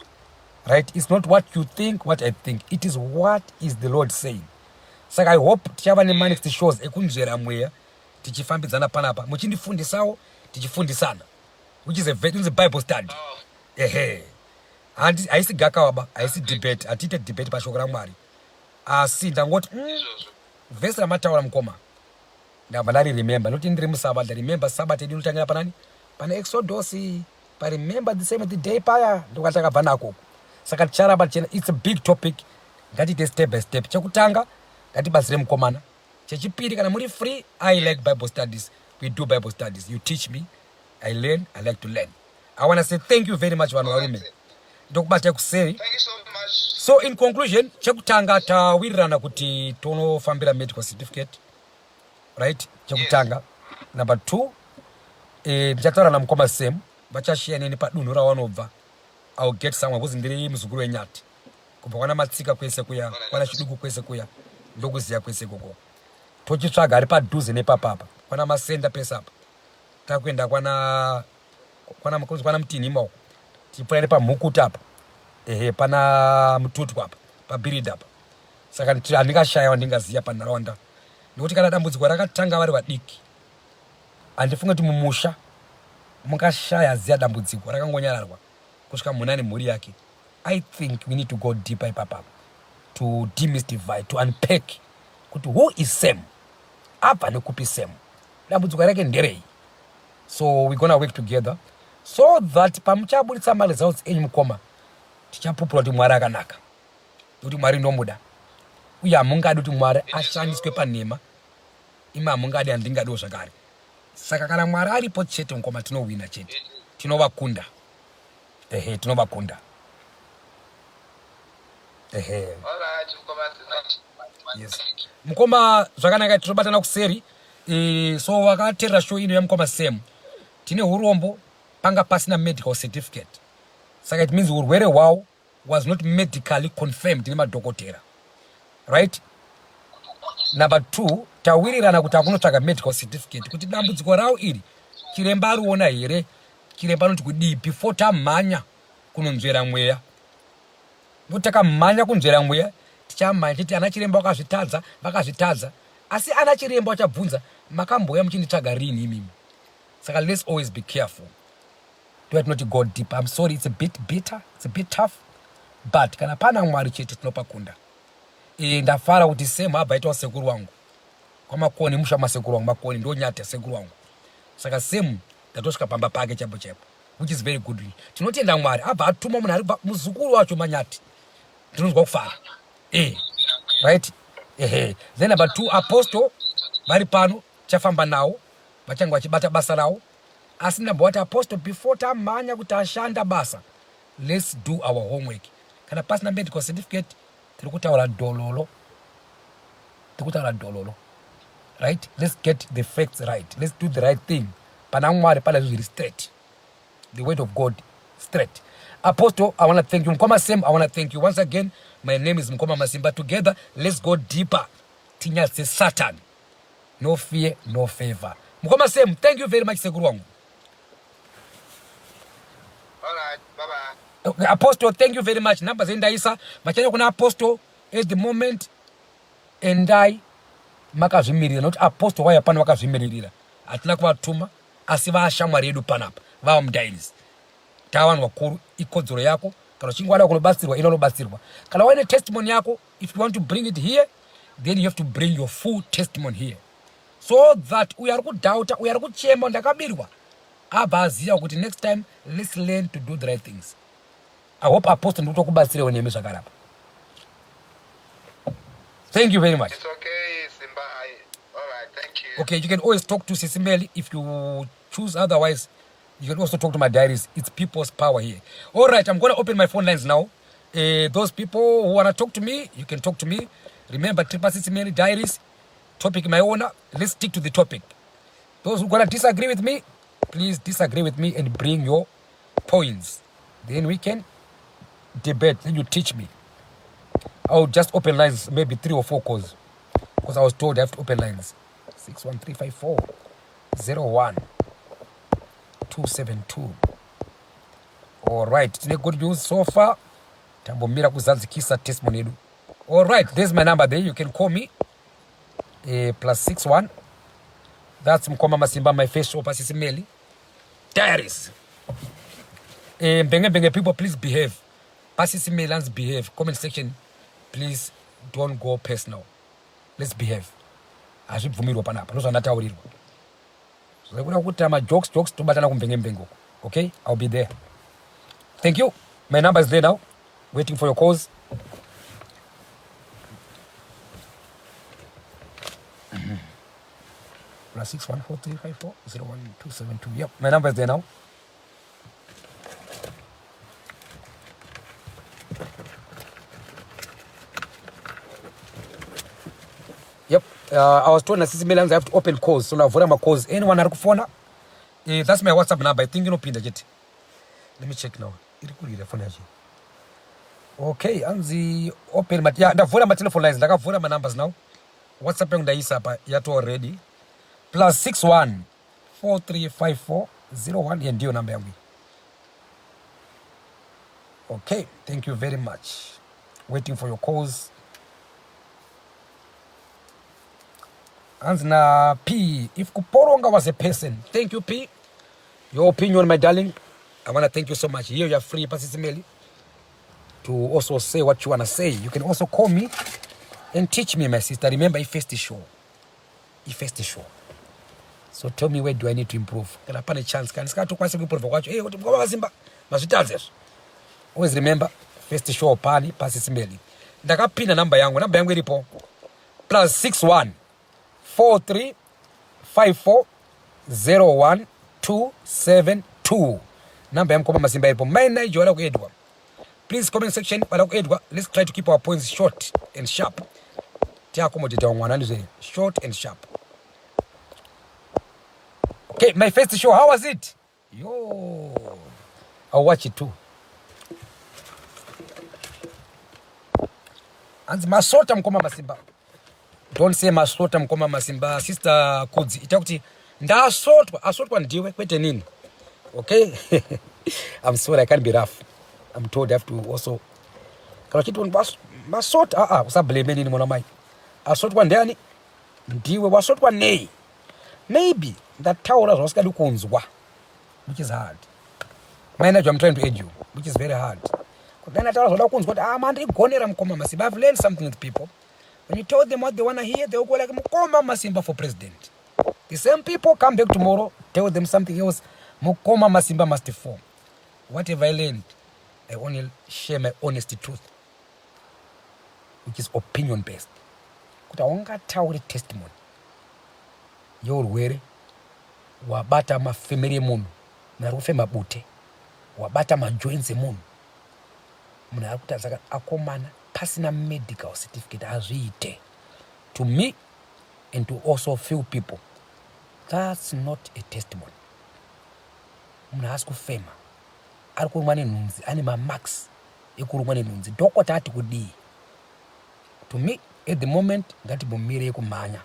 Speaker 1: right? It's not what you think, what I think. It is what is the Lord saying. Saka I hope tichava nemanext shows ekunzvera mweya, tichifambidzana panapa, muchindifundisawo, tichifundisana, which is a inonzi Bible study. Ehe. Haisi gakava, haisi debate. Hatiite debate pashoko raMwari, asi ndangoti
Speaker 2: Izvozvo.
Speaker 1: Vhesi ramataura, mukoma, ndabva ndariremember nokuti ndiri musabata. Ndaremember Sabata yedu inotangira panani? Pana Exodus, paremember the seventh day paya, ndokwatakabva nako. Saka ticharamba tichienda. It's a big topic. Ngatiite step by step. Chekutanga, ngatibatsire mukomana. Chechipiri, kana muri free, I like Bible studies. We do Bible studies. You teach me, I learn. I like to learn. I want to say thank you very much, vanhu varume. Ndokubata kuseri.
Speaker 2: Thank you so much.
Speaker 1: So in conclusion, chekutanga, tawirirana kuti tonofambira medical certificate, right? Chekutanga. Number two, ndichataura namukoma Sam, vachashiya neni padunhu rawanobva. I will get somewhere because ndiri muzukuru wenyati kubva kwana Matsika kwese kuya, kwana Chiduku kwese kuya, ndokuziya kwese ikoko. Tochitsvaga ari padhuze nepapapa kwana Masenda pese apa, takuenda kwana Mutinhima uko, tichipfuura nepamhukuta apa, ehe, pana Mututwa apa, pabhiridha apa. Saka handingashayiwa ndingaziya panharaunda, nekuti kana dambudziko rakatanga vari vadiki, handifunge kuti mumusha mungashaya ziya dambudziko rakangonyararwa kusvika munhu ane mhuri yake. I think we need to go deeper ipapapa to demystify, to unpack kuti who is Sam, abva nekupi Sam, dambudziko rake nderei. So we're gonna work together so that pamuchabudisa maresults enyu, mukoma, tichapupura kuti Mwari akanaka, nekuti Mwari ndomuda, uye hamungadi kuti Mwari ashandiswe panhema. Imi hamungadi, handingadiwo zvakare. Saka kana Mwari aripo chete, mukoma, tinowina chete, tinovakunda. Ehe, tinovakunda, ehe.
Speaker 2: All right, mukoma.
Speaker 1: Yes, mukoma, zvakanaka, tinobatana kuseri. So vakateerera show ino yamukoma Sam, tine urombo, panga pasina medical certificate. Saka it means urwere hwavo was not medically confirmed nemadhokotera, right? Number two, tawirirana kuti akunotsvaga medical certificate kuti dambudziko ravo iri chiremba ariona here, chiremba anoti kudii, before tamhanya kunonzvera mweya. Nokuti takamhanya kunzvera mweya, tichamhanya chiti ana chiremba vakazvitadza, vakazvitadza. Asi ana chiremba vachabvunza, "Makambouya muchinditsvaga rini imimi?" Saka let's always be careful. Ndoyatinoti go deep. I'm sorry, it's a bit bitter, it's a bit tough, but kana pana Mwari chete tinopakunda. Ndafara kuti Sam abva aitawo sekuru wangu kwaMakoni, musha masekuru wangu Makoni, ndonyata sekuru wangu. Saka Sam ndatosvika pamba pake chaipo chaipo, which is very good. Tinotenda Mwari abva atuma munhu ari muzukuru wacho manyati. Ndinonzwa kufara. Right, ehe. Then number two, apostle vari pano, tichafamba nawo, vachange vachibata basa ravo. Asi ndambova kuti apostle, before tamhanya kuti ashanda basa, let's do our homework. Kana pasina medical certificate, tiri kutaura dhololo, tiri kutaura dhololo, right? Let's get the facts right. Let's do the right thing. Pana Mwari pana zvinhu zviri straight, the word of God straight. Apostle, I want to thank you. Mukoma Sam, I want to thank you once again. My name is Mukoma Masimba. Together, let's go deeper, tinyatse Satan. No fear, no favor. Mukoma Sam, thank you very much, sekuru wangu.
Speaker 2: All right, bye bye.
Speaker 1: Apostle, thank you very much. Number dzendaisa vachaenda kuna Apostle at the moment. Endai makazvimirira nokuti Apostle waya pano vakazvimiririra. Hatina kuvatuma asi vaashamwari yedu panapa vava mudiaries. Tava vanhu vakuru, ikodzero yako. Kana uchinge wada kunobatsirwa, ina unobatsirwa. Kana waine testimony yako, if you want to bring it here, then you have to bring your full testimony here so that uyo ari kudhauta, uyo ari kuchema ndakabirwa, abva aziva kuti next time let's learn to do the right things. I hope Apostle ndikutokubatsirewo nemi zvakarapa. Thank you very much.
Speaker 2: It's okay, Simba. All right, thank you.
Speaker 1: Okay, you can always talk to Sisi Meli if you choose. Otherwise, you can also talk to my diaries. It's people's power here. All right, I'm going to open my phone lines now. Those people who want to talk to me, you can talk to me. Remember, Triple Sisi Meli Diaries, topic my owner. Let's stick to the topic. Those who going to disagree with me, please disagree with me and bring your points. Then we can debate. Then you teach me. I'll just open lines, maybe 3 or 4 calls, because I was told I have to open lines. 61354 01 272. All right, tine good news so far. Tambomira kuzadzikisa testimony yedu. All right, there's my number there. You can call me. Plus 61. That's Mkoma Masimba, my face shop, Sisi Meli Diaries. Mbenge Mbenge people, please behave. Pasisi Melans, behave. Comment section, please don't go personal. Let's behave. Hazvibvumirwa panapa, ndozvandataurirwa. Zvekuda kuita majokes jokes tobatana kumbenge mbenge uko. Okay, I'll be there. Thank you. My number is there now. Waiting for your calls. Plus 61435401272. Yep, my number is there now. Yep, I was told na Sisi Melans I have to open calls. So ndavhura macalls. Anyone ari kufona? That's my WhatsApp number. I think inopinda chete. Let me check now. Iri kurira phone yacho. Okay, anzi open mat yeah, ndavhura ma telephone lines. Ndakavhura ma numbers now. WhatsApp yangu ndaisa apa yato ready. Plus 61 4354 01 yeah, ndiyo namba yangu. Okay, thank you very much. Waiting for your calls. Hanzi na P, if Kuporonga was a person. Thank you, P. Your opinion, my darling. I want to thank you so much. Here you are free, Pasisi Meli, to also say what you want to say. You can also call me and teach me, my sister. Remember, if first show. If first show. So tell me, where do I need to improve? Kana pane chance, kana sikatokwanisa kuimprove kwacho. Hey, kuti mukoma Masimba, mazvitadza izvo. Always remember, first show pani Pasisi Meli. Ndakapinda namba yangu, namba yangu iripo. Plus 61 43 54 01 272. Namba yamukoma Masimba iripo. Mai Nigel vada kuedwa. Please, comment section vada kuedwa. Let's try to keep our points short and sharp. Tiaccommodate mwana ndizve short and sharp. Okay, my first show, how was it? Yo, I'll watch it too. Hanzi masota mukoma Masimba. Don't say masota mukoma Masimba. Sister Kudzi, ita kuti ndasotwa, asotwa ndiwe kwete nini. Okay? I'm sorry, I can't be rough. I'm told I have to also kana uchiti masota, ah ah, usablame nini mwana mai. Asotwa ndiani? Ndiwe wasotwa nei? Maybe ndataura zvausikadi kunzwa, which is hard. Manager, I'm trying to aid you, which is very hard. Then ndataura zvoda kunzwa kuti ah, mandigonera mukoma Masimba. I've learned something with people. When you tell them what they want to hear, they'll go like Mukoma Masimba for president. The same people come back tomorrow, tell them something else. Mukoma Masimba must form. Whatever I learned, I only share my honest truth, which is opinion based. Kuti haungatauri testimony yeurwere wabata mafemeri emunhu, munhu ari kufema bute, wabata majoints emunhu, munhu ari kuti saka akomana pasina medical certificate hazviite. To me and to also few people, that's not a testimony. Munhu haasi kufema, ari kurumwa nenhunzi, ane mamarks ekurumwa nenhunzi, dhokota ati kudii? To me at the moment, ngatimbomire kumhanya.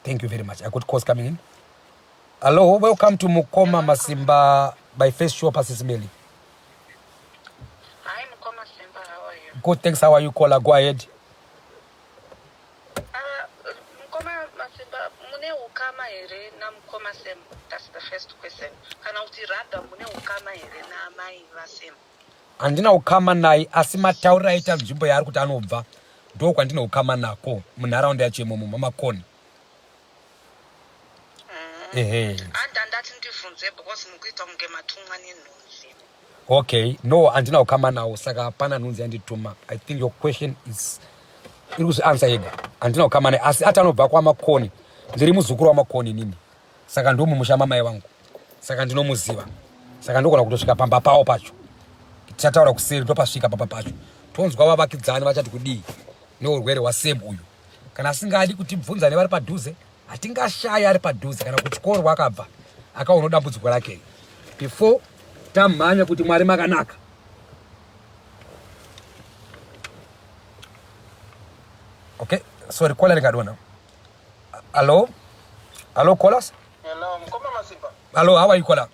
Speaker 1: Thank you very much. I got calls coming in. Hello, welcome to Mukoma Masimba by Face Show, Pasisimeli. Good, thanks. How are you, caller? Go ahead.
Speaker 4: Mukoma Masimba, mune ukama here namukoma Sam? That's the first question. Kana kuti rather, mune ukama here naamai vaSam?
Speaker 1: Handina ukama naye, asi matauriro aita nzvimbo yaari kuti anobva, ndo kwandine ukama nako munharaunda yacho imomo maMakoni. Ehe.
Speaker 4: Handandati ndibvunze because mukuita kunge matumwa nenhunzi.
Speaker 1: Okay, no, handina ukama nawo, saka hapana nhunzi yandituma. I think your question is iri kuzvianswer yega. Handina ukama naye, asi ati anobva kwaMakoni. Ndiri muzukuru waMakoni nini, saka ndo mumusha mamai vangu, saka ndinomuziva, saka ndogona kutosvika pamba pavo pacho. Tichataura kuseri, topasvika pamba pacho, tonzwa vavakidzani vachati kudii neurwere hwaSam uyu. Kana asingadi kutibvunza nevari padhuze, hatingashayi ari padhuze kana kuchikoro kwakabva akaona dambudziko rake before tamhanya kuti Mwari makanaka. Okay, sorry, caller likadona. Hello, hello, callers.
Speaker 2: Hello, mukoma Masimba.
Speaker 1: Hello, how are you, caller?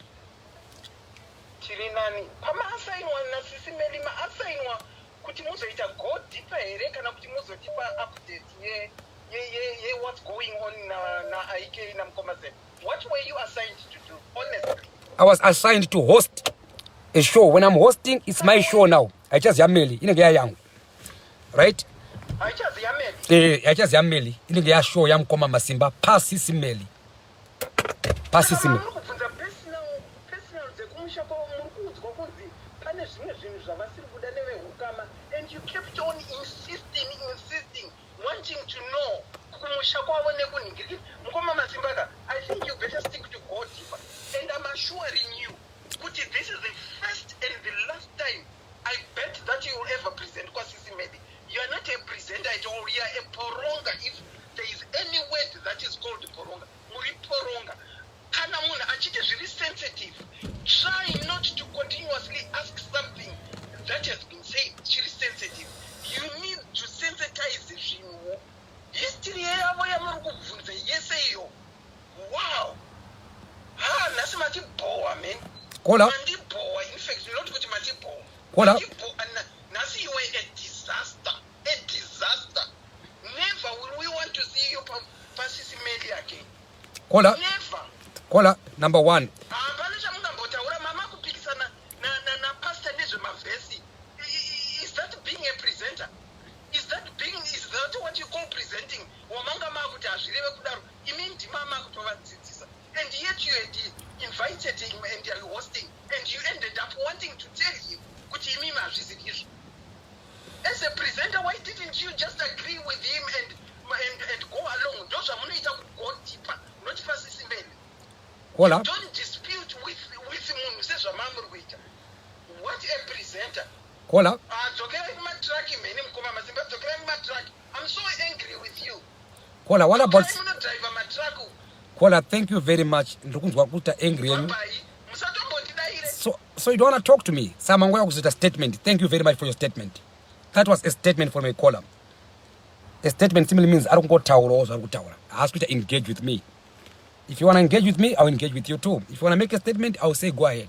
Speaker 2: Tiri nani. Pamaasainwa naSisi Meli, maasainwa kuti muzoita go deeper here, kana kuti muzotipa update ye what's going on na IK namukoma Sam? What were you assigned to do, honestly?
Speaker 1: I was assigned to host a show. When I'm hosting, it's my show now. Haichazi yaMeli, inenge yayangu, right?
Speaker 2: Haichazi yaMeli?
Speaker 1: Eh, haichazi yaMeli, inenge yashow yamukoma Masimba paSisi Meli, paSisi Meli.
Speaker 2: Muri kubvunza personal dzekumusha kwavo, muri kuudzwa kunzi pane zvimwe zvinhu zvavasiri kuda nevehukama, and you kept on insisting, insisting, wanting to know kumusha kwavo nekunhingirikiri. Mukoma Masimbaka, I think you better stick to go deeper, and I'm assuring you kuti this is the first and the last time, I bet, that you will ever present kwaSisi Meli. You are not a presenter at all. You are a poronga, if there is any word that is called poronga. Muri poronga. Kana munhu achiti zviri sensitive, try not to continuously ask something that has been said chiri sensitive. You need to sensitize zvinhuwo. History yavo yamuri kubvunza yese iyo, wow, ha, nhasi matibhowa, man.
Speaker 1: Caller.
Speaker 2: Mandibhowa, in fact, not kuti matibhowa.
Speaker 1: Caller.
Speaker 2: Nhasi you were a disaster, a disaster. Never will we want to see you paSisi Meli again.
Speaker 1: Caller.
Speaker 2: Never.
Speaker 1: Caller number one.
Speaker 2: Hapana chamungambotaura. Mama kupikisana napastor nezvemavhesi. Is that being a presenter? Is that what you call presenting? Wamanga makuti hazvireve kudaro, imi ndima makutovadzidzisa, and yet you had invited him and you are hosting, and you ended up wanting to tell him kuti imimi hazvisi izvo. As a presenter, why didn't you just agree with him and go along? Ndo zvamunoita kugo deeper, not paSisi Meli.
Speaker 1: Caller.
Speaker 2: Don't dispute with munhu sezvamamuri kuita. What a presenter!
Speaker 1: Caller.
Speaker 2: Ah, dzokerai kumatraki mheni. Mukoma Masimba, dzokerai kumatraki. I'm so angry with you.
Speaker 1: Caller, what about
Speaker 2: Dzokerai munodhraivha matraki.
Speaker 1: Caller, thank you very much. Ndiri kunzwa kuita angry yenyu.
Speaker 2: Babai, musatombondidaire.
Speaker 1: So you don't want to talk to me, saka mangoya kuzoita statement. Thank you very much for your statement. That was a statement from a caller. A statement simply means ari kungotaurawo zvaari kutaura, haasi kuita engage with me. If you want to engage with me, I will engage with you too. If you want to make a statement, I will say go ahead.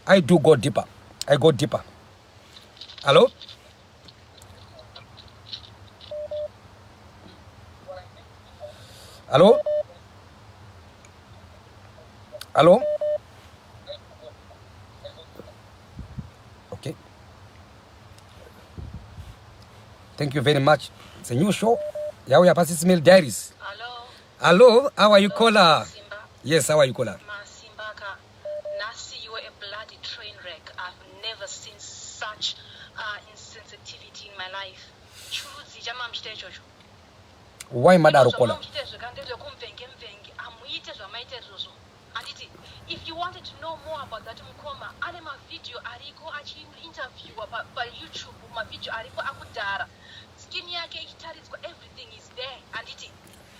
Speaker 1: I do go deeper. I go deeper. Hello, hello, hello. Okay, thank you very much. It's a new show yauya paSisi Mel Diaries.
Speaker 4: Hello.
Speaker 1: Hello, how are you, caller?
Speaker 4: Simba.
Speaker 1: Yes, how are you, caller?
Speaker 4: Masimbaka, nhasi you were a bloody train wreck. I've never seen such insensitivity in my life. Churudzi chamamuchita ichocho.
Speaker 1: Why madaro, caller?
Speaker 4: Zvamuchita zveka ndezvekumvenge mvenge. Hamuite zvamaita izvozvo. Handiti, if you wanted to know more about that mukoma, ane mavhidhiyo ariko achiinterviewa paYouTube, mavhidhiyo ariko akudhara. Skin yake ichitaridzwa, everything is there. Handiti,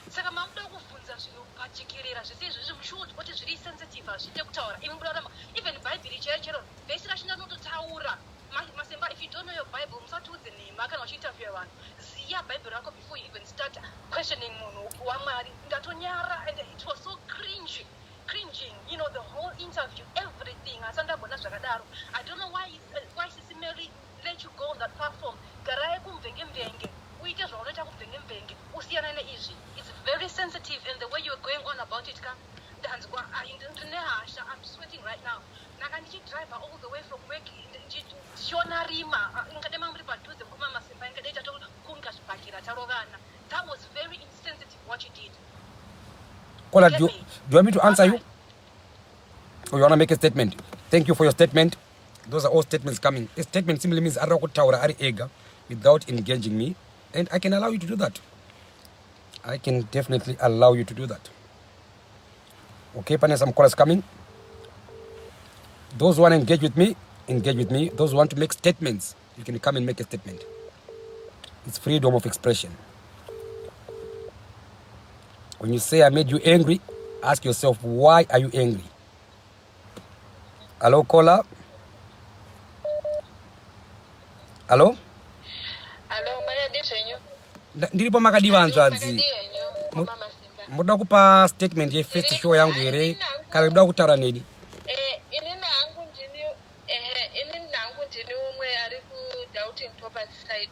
Speaker 4: saka mamuda kubvunza zvinhu pajekerera zvese izvozvi, muchiudzwa kuti zviri sensitive, hazviite kutaura. Imi muda kuramba even Bhaibheri chero chero vhesi rachinda rinototaura. Masemba, if you don't know your Bible, musatiudze nhema kana uchiinterviewa vanhu. Ziya Bhaibheri rako before you even start questioning munhu waMwari. Ndatonyara, and it was so cringe, cringing, the whole interview, everything. Asi andagona zvakadaro. I don't know why Sisi Mary. let you go on that platform. Garai kumvenge-mvenge, uite zvaunoita kumvenge-mvenge, usiyane neizvi. It's very sensitive and the way you're going on about it ka, ndanzwa ndine hasha. I'm sweating right now. Ndanga ndichidriver all the way from work ndichiona rima. Ingade muri padhuze mukoma Masimba, ingade tatokunga zvibhakira tarovana. That was very insensitive what you did.
Speaker 1: Kola, do you want me to answer you? Or you want to make a statement? Thank you for your statement. Those are all statements coming. A statement simply means ari kutaura ari ega without engaging me. And I can allow you to do that. I can definitely allow you to do that. Okay, pane some callers coming. Those who want to engage with me, engage with me. Those who want to make statements, you can come and make a statement. It's freedom of expression. When you say I made you angry, ask yourself, why are you angry? Hello, caller. Hello?
Speaker 5: Hello, makadii zvenyu?
Speaker 1: Ndiripo, makadii hanzvadzi?
Speaker 5: Makadii henyu, mukoma Masimba?
Speaker 1: Munoda kupa statement yefirst show yangu here kana kuda kutaura neni?
Speaker 5: Inini hangu ndini umwe ari kudoubting Thomas side.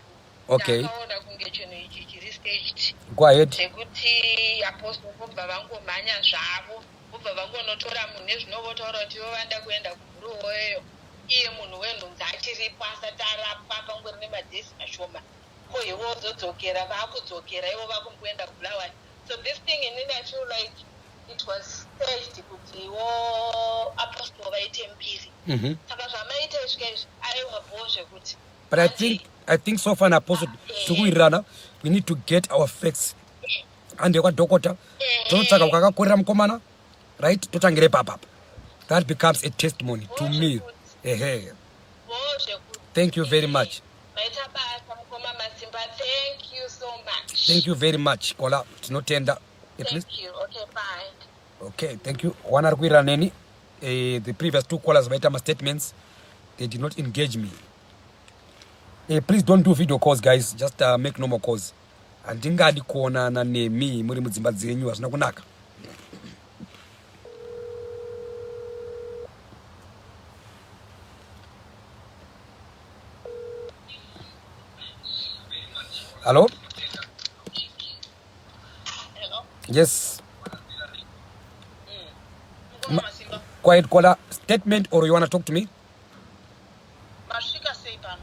Speaker 5: Ndakaona kunge chinhu ichi chiri staged.
Speaker 1: Go ahead.
Speaker 5: Zvekuti apostle vobva vangomhanya zvavo, vobva vangonotora munhu nezvinovotaura kuti ivo vanoda kuenda kuBulawayo, iye munhu wenhunzi achiripo asati arapwa, pangori nemadays mashoma, ko ivo vozodzokera, vakudzokera ivo vakungoenda kuBulawayo. So this thing, inini I feel like it was staged kuti iwo apostle vaite mbiri. Saka zvamaita izvika izvi, aiwa, bho zvekuti.
Speaker 1: But I think so far naapostle tiri kuwirirana. We need to get our facts. Ande kwadhokota, tonotsvaka kwakakurira mukomana, right? Totangira ipapapa. That becomes a testimony to me, ehe.
Speaker 5: Bho zvekuti.
Speaker 1: Thank you very much.
Speaker 5: Maita basa, mukoma Masimba. Thank you so much.
Speaker 1: Thank you very much, caller. Tinotenda at least.
Speaker 5: Thank you. Okay, bye.
Speaker 1: Okay, thank you. One ari kuwirirana neni. The previous two callers vaita mastatements, they did not engage me. Please don't do video calls, guys. Just make normal calls. Handingadi kuonana nemi muri mudzimba dzenyu, hazvina kunaka. Hallo?
Speaker 5: Hello.
Speaker 1: Yes.
Speaker 5: Mukoma Masimba.
Speaker 1: Quiet, caller. Statement or you want to talk to me?
Speaker 5: Masvika sei pano?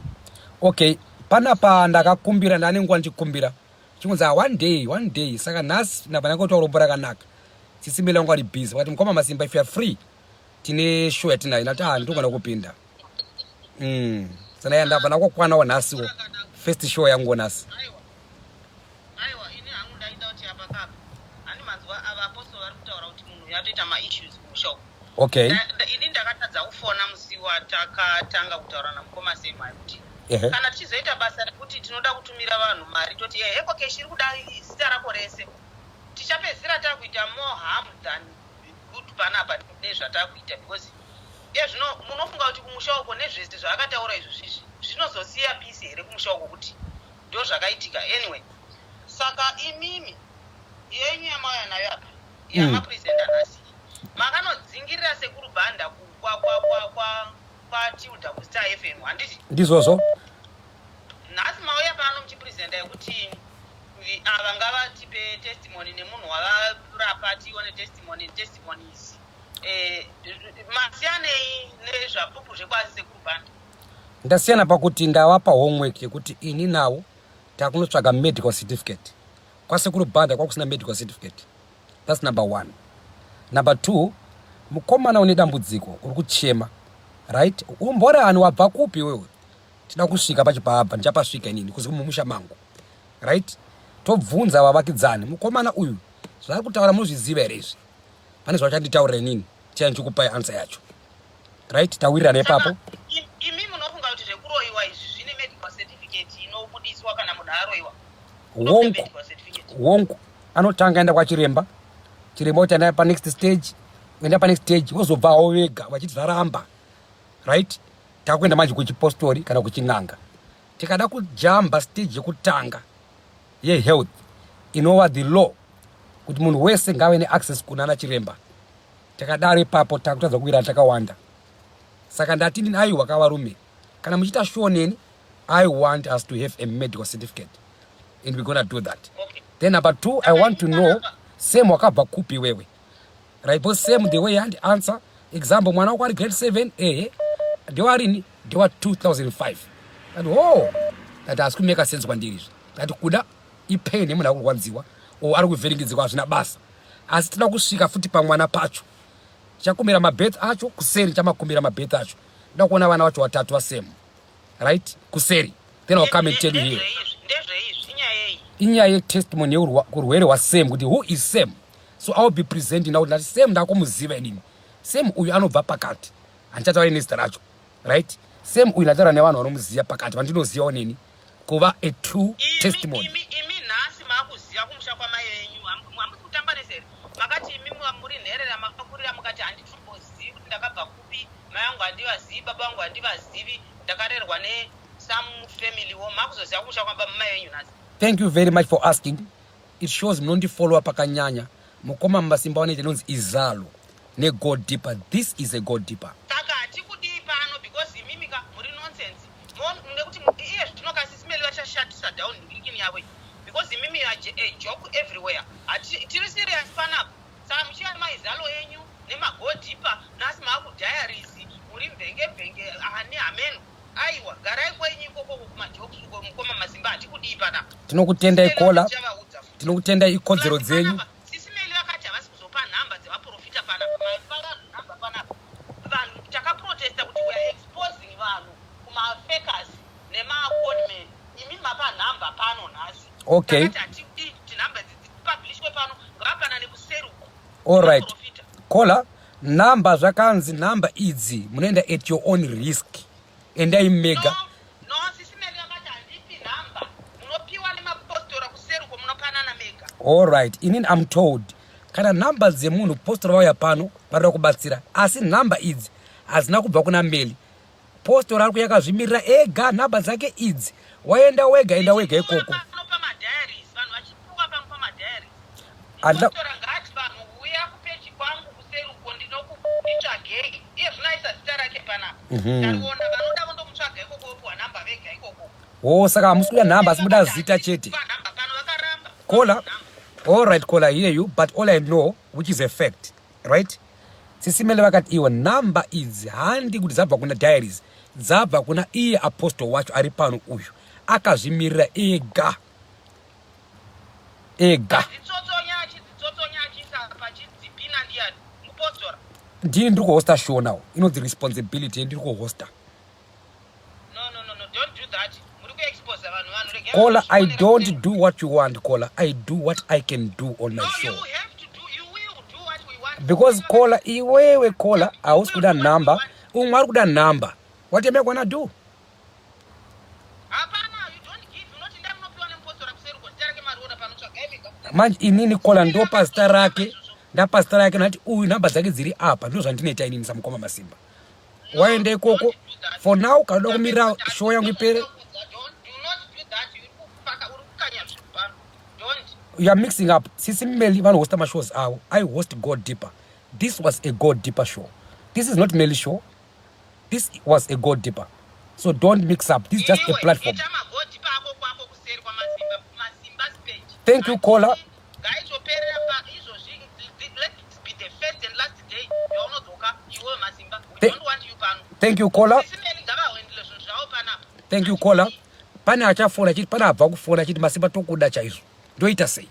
Speaker 1: Okay, panapa ndakakumbira, ndane nguva ndichikumbira, chingonzi, "Ah, one day, one day." Saka nhasi ndabva ndangotaura rombo rakanaka. Sisi Mele wangu ari busy, vakati, "Mukoma Masimba, if you are free, tine show yatinayo." Ndati, "Ah, ndinogona kupinda." Saka ndabva ndakokwanawo nhasiwo, first show yangu nhasi.
Speaker 5: Aiwa, aiwa, ini hangu ndaida kuti apa kapa hani manzwa ava apostle vari kutaura kuti munhu yatoita maissues kumusha uku. Ini ndakatadza kufona musi watakatanga kutaura namukoma Semai kuti kana tichizoita basa rekuti tinoda kutumira vanhu mari, toti EcoCash iri kuda zita rako rese, tichapedzisira takuita more harm than good panapa nezvatakuita, because ezvino munofunga kuti kumusha uko nezvese zvaakataura izvo zvizvi zvinozosiya peace here kumusha uko kuti ndo zvakaitika? Anyway, saka imimi yenyu yamauya nayo apa, yamapresenta nhasi, makanodzingirira sekuru Bhanda kwaTilda kuStar FM, handiti?
Speaker 1: Ndizvozvo.
Speaker 5: Nhasi mauya pano muchipresenta yekuti ava ngavatipe testimony nemunhu wavarapa, tione testimony, testimonies. Masiyanei nezvapupu zvekwasekuru Bhanda?
Speaker 1: Ndasiyana pakuti ndavapa homework yekuti ini nawo takunotsvaga medical certificate. Kwasekuru Bhanda kwakusina medical certificate. That's number one. Number two, mukomana une dambudziko, uri kuchema, right? Umborani, wabva kupi wewe? Tida kusvika pachipabva, ndichapasvika inini kuzi mumusha mangu, right? Tobvunza vavakidzani, mukomana uyu zvaari kutaura munozviziva here izvi? Pane zvavachanditaurira inini, tichai ndichikupai answer yacho, right? Tawirirana ipapo.
Speaker 5: Saka, imi munofunga kuti zvekuroyiwa izvi zvine medical certificate inobudiswa kana munhu aroyiwa?
Speaker 1: Wongu.
Speaker 5: Medical certificate.
Speaker 1: Wongu, anotanga enda kwachiremba, chiremba kuti enda panext stage, enda panext stage, vozobvawo vega vachiti zvaramba, right? Takuenda manje kuchipostori kana kuchin'anga. Tikada kujamba stage yekutanga yehealth, inova the law kuti munhu wese ngave neaccess kunana chiremba, takadaro ipapo takutadza kuwirana takawanda. Saka ndati ndini, aiwa kavarume, kana muchiita show neni. I want us to have a medical certificate and we're gonna do that.
Speaker 5: Okay.
Speaker 1: Then number two, I want to know Sam wakabva kupi iwewe, right? Because Sam, the way and answer example, mwana wako ari grade 7, ehe, ndewarini? Ndewa 2005. That, oh, that has kumeka sense kwandiri izvi. That kuda ipain yemunhu akurwadziwa or ari kuvhiringidzikwa, hazvina basa, asi tinoda kusvika futi pamwana pacho. Tichakumbira mabirth acho kuseri, chamakumbira mabirth acho. Ndoda kuona vana vacho vatatu vaSam, right? Kuseri. Then I'll come and tell you here.
Speaker 5: Ndezveizvi, inyaya yei?
Speaker 1: Inyaya yetestimony yekurwere hwaSam, kuti who is Sam. So I will be presenting now ndati Sam ndakumuziva inini. Sam uyu anobva pakati, handichataura nezita racho, right? Sam uyu ndataura nevanhu vanomuziva pakati, vandinozivawo neni kuva a true testimony.
Speaker 5: Imi nhasi maakuziva kumusha kwamai venyu. Hamusi kutamba neseri. Makati imi muri nherera, makakurira, mukati handitombozivi kuti ndakabva kupi, mai vangu handivazivi, baba vangu handivazivi, ndakarerwa nesome family wo. Maakuzoziva kumusha kwamai venyu nhasi?
Speaker 1: Thank you very much for asking. It shows munondifollowa pakanyanya. Mukoma Masimba vanoita inonzi Izalo nego deeper. This is a go deeper.
Speaker 5: Saka hatikudii pano because imimi ka muri nonsense. Nekuti iye zvino kaSisi Melly vachashatisa down ngirikini yavo iyi, because imimi you are a joke everywhere. Tiri serious panapa. Saka muchiva nemaizalo enyu nemago deeper, nhasi maakudiaries, muri mvenge mvenge ani hameno. Aiwa, garai kwenyu ikokoko kumajokes uko, mukoma Masimba, hatikudii panapa.
Speaker 1: Tinokutendai, caller.
Speaker 5: Tichavaudza futi.
Speaker 1: Tinokutendai, ikodzero dzenyu.
Speaker 5: Sisi Melly vakati havasi kuzopa nhamba dzevaprofita panapa. Mapa vanhu nhamba panapa. Vanhu takaprotesta kuti we are exposing vanhu kumafakers nemaconmen. Imi mapa nhamba pano nhasi. Takati hatidi kuti nhamba idzi dzipublishwe pano, ngavapanane kuseri uko.
Speaker 1: All right.
Speaker 5: Vaprofita.
Speaker 1: Caller, nhamba zvakanzi nhamba idzi munoenda at your own risk, endai mega.
Speaker 5: No, Sisi Melly vakati handipi nhamba, munopiwa nemapostora kuseri uko, munopanana mega.
Speaker 1: All right, inini am told kana nhamba dzemunhu, postora vauya pano varida kubatsira, asi nhamba idzi hadzina kubva kuna Melly. Postora ari kuyakazvimirira ega, nhamba dzake idzi. Waenda wega, enda wega ikoko.
Speaker 5: Pano pamadiaries, vanhu vachipuwa pano pamadiaries. Postora ngaati vanhu uya kupeji kwangu kuseri uko, ndinokunditsvagei. Iye zvino aisa zita rake panapa. Tariona, vanoda vondomutsvaga ikoko, vopiwa nhamba vega ikoko.
Speaker 1: O, saka hamusi kuda nhamba, asi muda zita chete.
Speaker 5: Pa nhamba pano vakaramba.
Speaker 1: Caller, all right, caller, I hear you, but all I know, which is a fact, right, Sisi Melly vakati iwo nhamba idzi handi kuti dzabva kuna diaries, dzabva kuna iye apostle wacho ari pano uyu, akazvimirira ega ega.
Speaker 5: Dzitsotsonya, achidzitsotsonya, achiisa pachidzipina, ndiyani mupostora?
Speaker 1: Ndini ndiri kuhosta show now, inonzi Responsibility, ndiri kuhosta.
Speaker 5: No, don't do that. Muri kuexposa vanhu. Vanhu regai
Speaker 1: Caller, I
Speaker 5: vazvionera
Speaker 1: don't
Speaker 5: kuseri.
Speaker 1: Do what you want, caller. I do what I can do on my
Speaker 5: No,
Speaker 1: show.
Speaker 5: you have to do, you will do what we want.
Speaker 1: Because caller, iwewe caller, hausi kuda nhamba, umwe ari kuda nhamba. What am I gonna do?
Speaker 5: Hapana, you don't give. Unoti ndai munopiwa nemupostora kuseri uko, zita rake mariona pano, tsvagai mega.
Speaker 1: Manje inini, caller, ndopa zita rake, ndapa zita rake, ndati uyu nhamba dzake dziri apa. Ndo zvandinoita inini samukoma Masimba. Waenda ikoko for now, kana uda kumirira show yangu ipere.
Speaker 5: Do not do that. Uri kukanya zvinhu pano. Don't.
Speaker 1: You are mixing up. Sisi Melly vanohosta mashows avo. I host Go Deeper. This was a Go Deeper show. This is not Melly show. This was a Go Deeper, so don't mix up. This is just a
Speaker 5: Iwe,
Speaker 1: platform.
Speaker 5: ita mago deeper ako kwako kuseri kwaMasimba, Masimba page.
Speaker 1: Thank you, caller.
Speaker 5: Ngaitoperera pa izvozvi. Let it be the first and last day yaunodzoka iwewe, Masimba. We don't want you pano.
Speaker 1: Thank you, caller.
Speaker 5: Sisi Melly ngavahandle zvinhu zvavo panapa.
Speaker 1: Thank you, caller. Pane achafona achiti, pane abva kufona achiti, "Masimba, tokuda chaizvo." Ndoita sei?